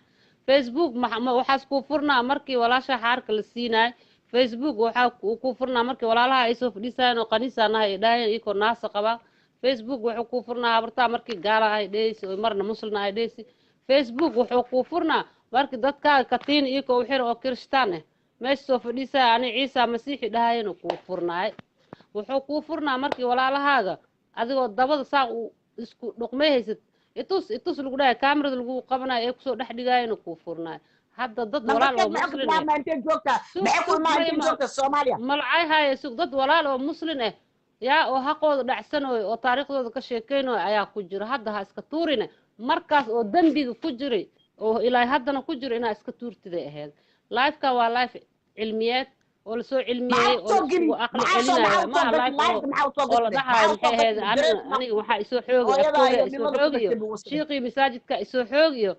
Facebook waxaas kuu furnaa markii walaasha xaarka la siinaay. Facebook waxaa kuu furnaa markii walaalaha ay soo fadhiisayeen oo qaniisaanahay ay dhahayeen iyakoo naasa qabaa. Facebook wuxuu kuu furnaa habartaa markii gaala ay dhehaysi oo marna muslina ay dhehaysi. Facebook wuxuu kuu furnaa markii dadkaaga katiin iyakoo u xira oo kirishtaan ah meesha soo fadhiisaya, ani Ciisa Masiixi dhahayeen kuu furnaay. Wuxuu kuu furnaa markii walaalahaaga adigoo dabada saa u isku dhuqmay haysid. Itus itus lagu dhahay, kaamirada lagu qabanayo ee kusoo dhex dhigaayo inuu kuu furnayo. Hadda dad walaal oo Nambarkeed maxay ku muslin eh bilaabmaa? Intee joogtaa? Sug Maxay ku sug imaa? Intee Maryama joogtaa Soomaaliya? Malcay haaye, sug. Dad walaal oo muslin ah yaa oo xaqooda dhacsanooyo oo taariikhdooda ka sheekeynayo ayaa ku jira. Hadda ha iska tuurine. Markaas oo dembiga ku jiray oo ilaa haddana ku jiro inaa iska tuurtiday ahayd. Live-ka waa live cilmiyeed oo lasoo cilmiyeeyey Maxaa oo usoo geli? laisugu aqli Maxaa soo celinayo maxaa usoo maaha gashay live oo live? Maxaa usoo oo la gashay? dhahayo Maxaa usoo maxay ahayd gashay? Aniga Jareer aniga waxaa isoo xoogi hooyadaa afkooga iyo isoo dhimada ku xoogiyo dhashay buu wasay. Shiiqii masaajidka isoo xoogiyo,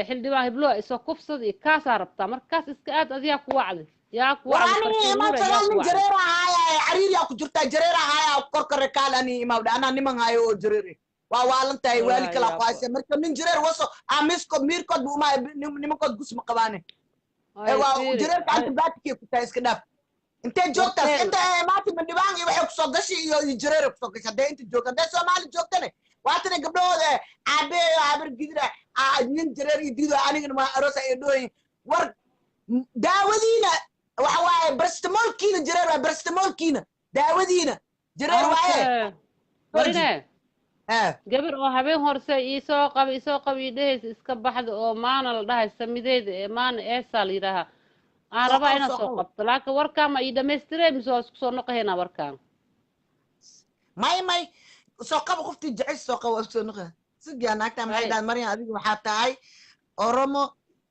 xildhibaan hibloo isoo kufsad iyo kaasaa rabtaa. Marka kaas iska aad adiyaa ku wacdi yaa ku War wacdi ani Fartuun imaam Nuure yaa sagaal ku nin wacdi. Jareer ahaaya cariiriyaa ku jirtaa, jareer ahaaya korkore kaal ani imaam anaa niman hayo oo jareere waa waalan tahay waali Waa kala ku yaabo. hayse. Marka nin jareer waso amiskood miirkood bu umaaya, nimankood gus ma qabaane. Ay Waa fiiri jareerka ay antibaatikay ku tahay, iska dhaaf. Intee joogtaas? Warkeen Inta maanta mandhibaan iyo waxay kusoo gashay iyo jareer kusoo gashay. Haddee inta joogta, haddee Soomaali joogtane, waatana gabdhahooda aabeeyo habar gidira nin jareer iyo diido anigana waa aroosa ay dhooyin. War daawadiina waxa waaye barastamolkiina jareer waaye, barastamolkiina daawadiina jareer waaye. Okay, Jooji. Marine gabar oo habeen horse iisoo qaba isoo qaba ii dhehaysa iska baxda oo maana la dhahay samideeda ee maana eesaa la yidhaahaa aan Soo rabaa qabo inaan soo soo qabo. qabto, laakiin warkaan ma ii dhamaystiree mise waa isku soo noqohaynaa warkaan? May soo qabo, qoftii jecel soo qabo, waa soo noqo. Sugiyaa naagta maxay Ay dhahay? Maryan, adiga waxaa tahay Oromo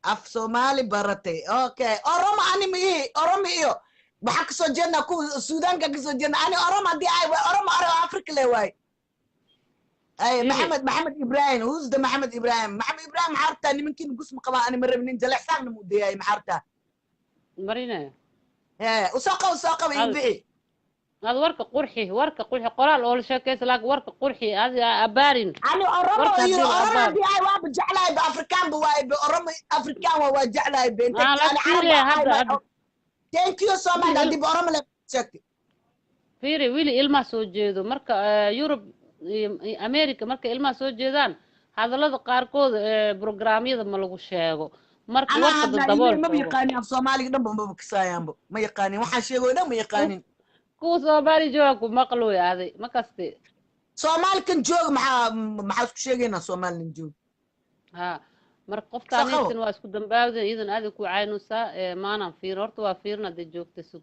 af Soomaali baratay. Okay, Oromo ani ma ihi. Oromo iyo waxaa kasoo jeednaa kuwa Suudaanka kasoo jeednaa. Ani Oromo haddii ay Oromo oro Africa le waay. Ay fiiri Maxamed, Maxamed Ibrahim, who's the Maxamed Ibrahim? Maxamed Ibrahim, maxaa rabtaa? Nimankiina gus ma qabaa, ani ma rabin nin jaleecsaanna muu deeyaay. Maxaa rabtaa? Marine Usoo qabo, soo qabo igu ad bixi. Ad warka qurxi, warka qurxi, qoraal oo la sheekaysa, laakiin warka qurxi adi abaarin. Ani Oromo warka iyo haddii la Oromo abaar haddii ay waaba jeclahay ba, Afrikaan ba waay ba, Oromo Afrikaan waa jeclahay ba intee maa ani la Carab fiiriya ahay hadda ma hadda. Thank you so much. Wili Haddii ba Oromo le sheegtay. Fiiri, wili ilmaha soo jeedo marka Yurub iyo America marka ilmaha soo jeedaan hadallada qaarkood programyada ma lagu sheego. Marka Anaa warka hadlaa dadabool ilmihi maba xoogo. yaqaanin af Soomaaliga dhanba maba kasaayaanba, ma yaqaanin waxaan sheegayo dhan ma yaqaanin. Kuwa Soomaali jooga ku maqlooy aday ma kaste. Soomaali kan jooga maxaa isku sheegaynaa Soomaali nin jooga? Ha marka Soo qabo. qoftaanaysan waa isku dambaawden iyadan aadi ku caynusaa maanaan fiirin. Horta waa fiirin hadday joogta, sug.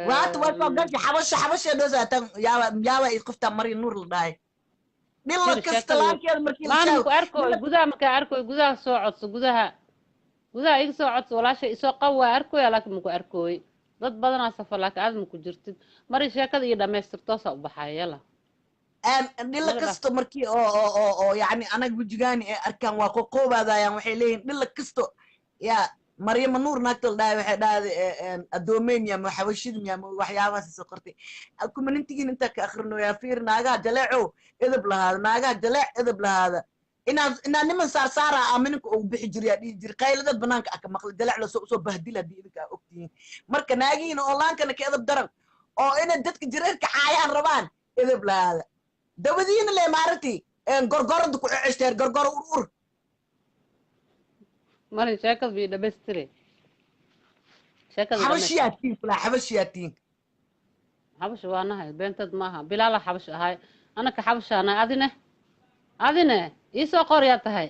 Waata waa soo gashay xabasha xabasha dhoosaa tan yaaba yaaba i qoftaa Marya Nuur la dhahay dhilla Fiiri kasta sheekada laankeeda markii la maana sheego maku arkoy dhilla. Gudaha makaa arkoy, gudaha soo codso, gudaha iga soo codso walaasha isoo qab. Waa arkoya laakiin maku arkooy. Dad badanaa safar laakiin aad maku jirtid. Mari sheekada iyo dhamaystirtoosaa u baxaya, yala. Dhilla naga dhaaf. Kasto markii oo yacni anaga wejigaani ay arkaan waa qoqoobaadayaan, waxay leeyihiin dhilla kasto yaa Maryama Nuur naagta la dhahay waxay dhahday addoomeyn yaa ma xabashid yaa ma waxyaabahaas soo qortay kumanintigiin intaa ka akhrinoyaa. Fiir, naagaha jaleecow edeb lahaada, naagaha jaleec edeb lahaada. Inaa niman saarsaara ah mininka ugu bixi jiri yaa dhihi jiri qayladad banaanka ah ka maqli jaleec lasoo usoo bahdil haddii idinka aa ogtihiin. Marka naagihiina oo laankana ka edeb daran oo inay dadka jareerka caayaan rabaan, edeb lahaada. Dawadiina le maaragtay gorgorada ku ceceshteen gorgoro ur ur. Mari sheekada bii dhamaystire, sheekada dhamaystir. Xabashiyaa tiin kulaa, xabashiyaa tiin. Xabash waa nahay, beenteed maaha. Bilaala xabash ahay, anaka xabashaanahay. Adine adine iisoo qoryaa tahay.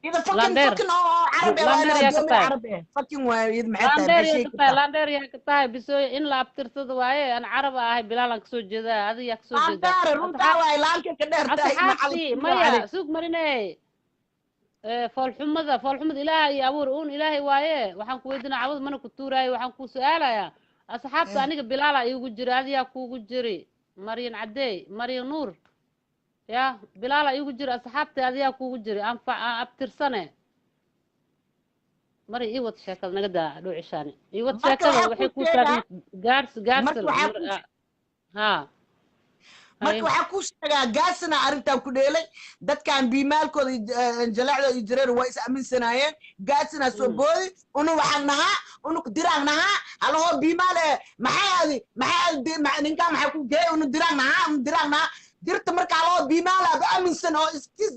Ida fucking Landeer fucking oo carabi ah waa landeer yaa ka addoomin tahay. Carabi ah fucking waayo iyada maxay tahay? Laandeer Maxay yaa sheegi ka tahay? kartaa? Laandeer yaa ka tahay bisooy in la abtirsado waaye. Aan carab ahay, bilaalan kasoo jeedaa, adiga yaa kasoo jeedaa? Laandeer runtaa asxaab waaye, laanka ka dheer tahay asxaabtii macalin maya calayk. Suug marine foolxumada foolxumada ilaahay iyo abuur uun ilaahay waaye. Waxaan ku weydiinaa cawad mana ku tuuraayo, waxaan ku su-aalayaa asxaabta aniga bilaala iigu jira, adiyaa kuugu jiri? Maryan cadeey, Maryan Nuur ya bilaala iigu jira asxaabta, adiyaa kuugu jiri? Anfac aan abtirsane. Mari ii wad sheekada, naga daa dhuucishaani, ii wad Marka sheekada. waxaa Waxay kuu kuu sheegaa taagneed gaars marka gaarsal waxaa kuu ha marka hay waxaa kuu sheegaa gaasina arrintan ku dheelay dadkan biimaalkooda jaleecda iyo jareer waa is aaminsanaayeen. Gaasina soo boodi unu waxaan nahaa unu diraan nahaa halahoo biimaal eh maxay adi maxay adi ninkaan maxay ku geey unu diraan nahaa unu diraan nahaa dirta. Marka halahoo biimaal aba aaminsan oo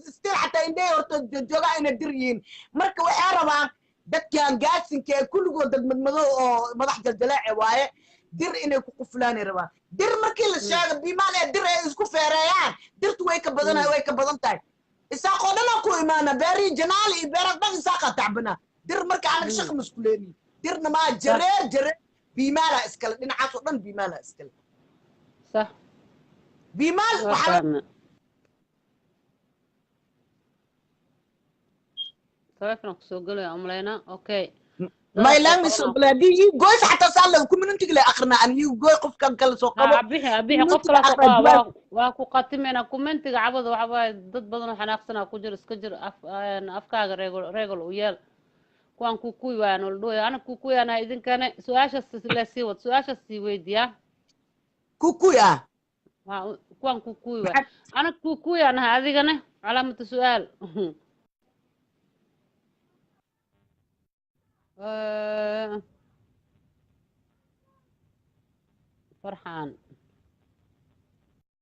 istil xataa indhehe horta joogaa inay dir yihiin. Marka waxay rabaan dadkan gaasinka ee kulligood dad madmadow oo madax jaljaleece waaye dir inay ku quflaanay rabaan. Dir markii la sheego biimaal ee dir ay isku feereeyaan, dirtu way ka badan way ka badan tahay. imaana beerihii Janaale iyo beeraha dhan Isaaqa tacbanaa. Dir marka anaga shaqa maskuleeni dirna maa. Jareer, Jareer Biimaalaa iskale, dhinacaas oo dhan Biimaalaa iskale. Biimaal Waa waxaa fahme. Taleefon kusoo gelaya umaleynaa. Okay. My language soo galay haddii ii goys xataa saa la community le akhrina an ii goy qofkan kale soo qabo. Ha bixi, ha bixi, qof Community kala soo akhra qaba. Jawaab. Waa ku qatimeyna commentiga cabada. Waxa waaye dad badan oo xanaaqsanaa ku jiro. Iska jir af afkaaga, reegol reegol u yeel. Kuwaan kukuy waayaan oo la dhuwaya ana kukuyaanaha idinkane. Su-aashaas le sii wad, su-aashaas sii weydiiyaa. Kukuy ah. Kuwaan kukuy waay, ana kukuyaanaha, adigane calaamatu su-aal. Farxaan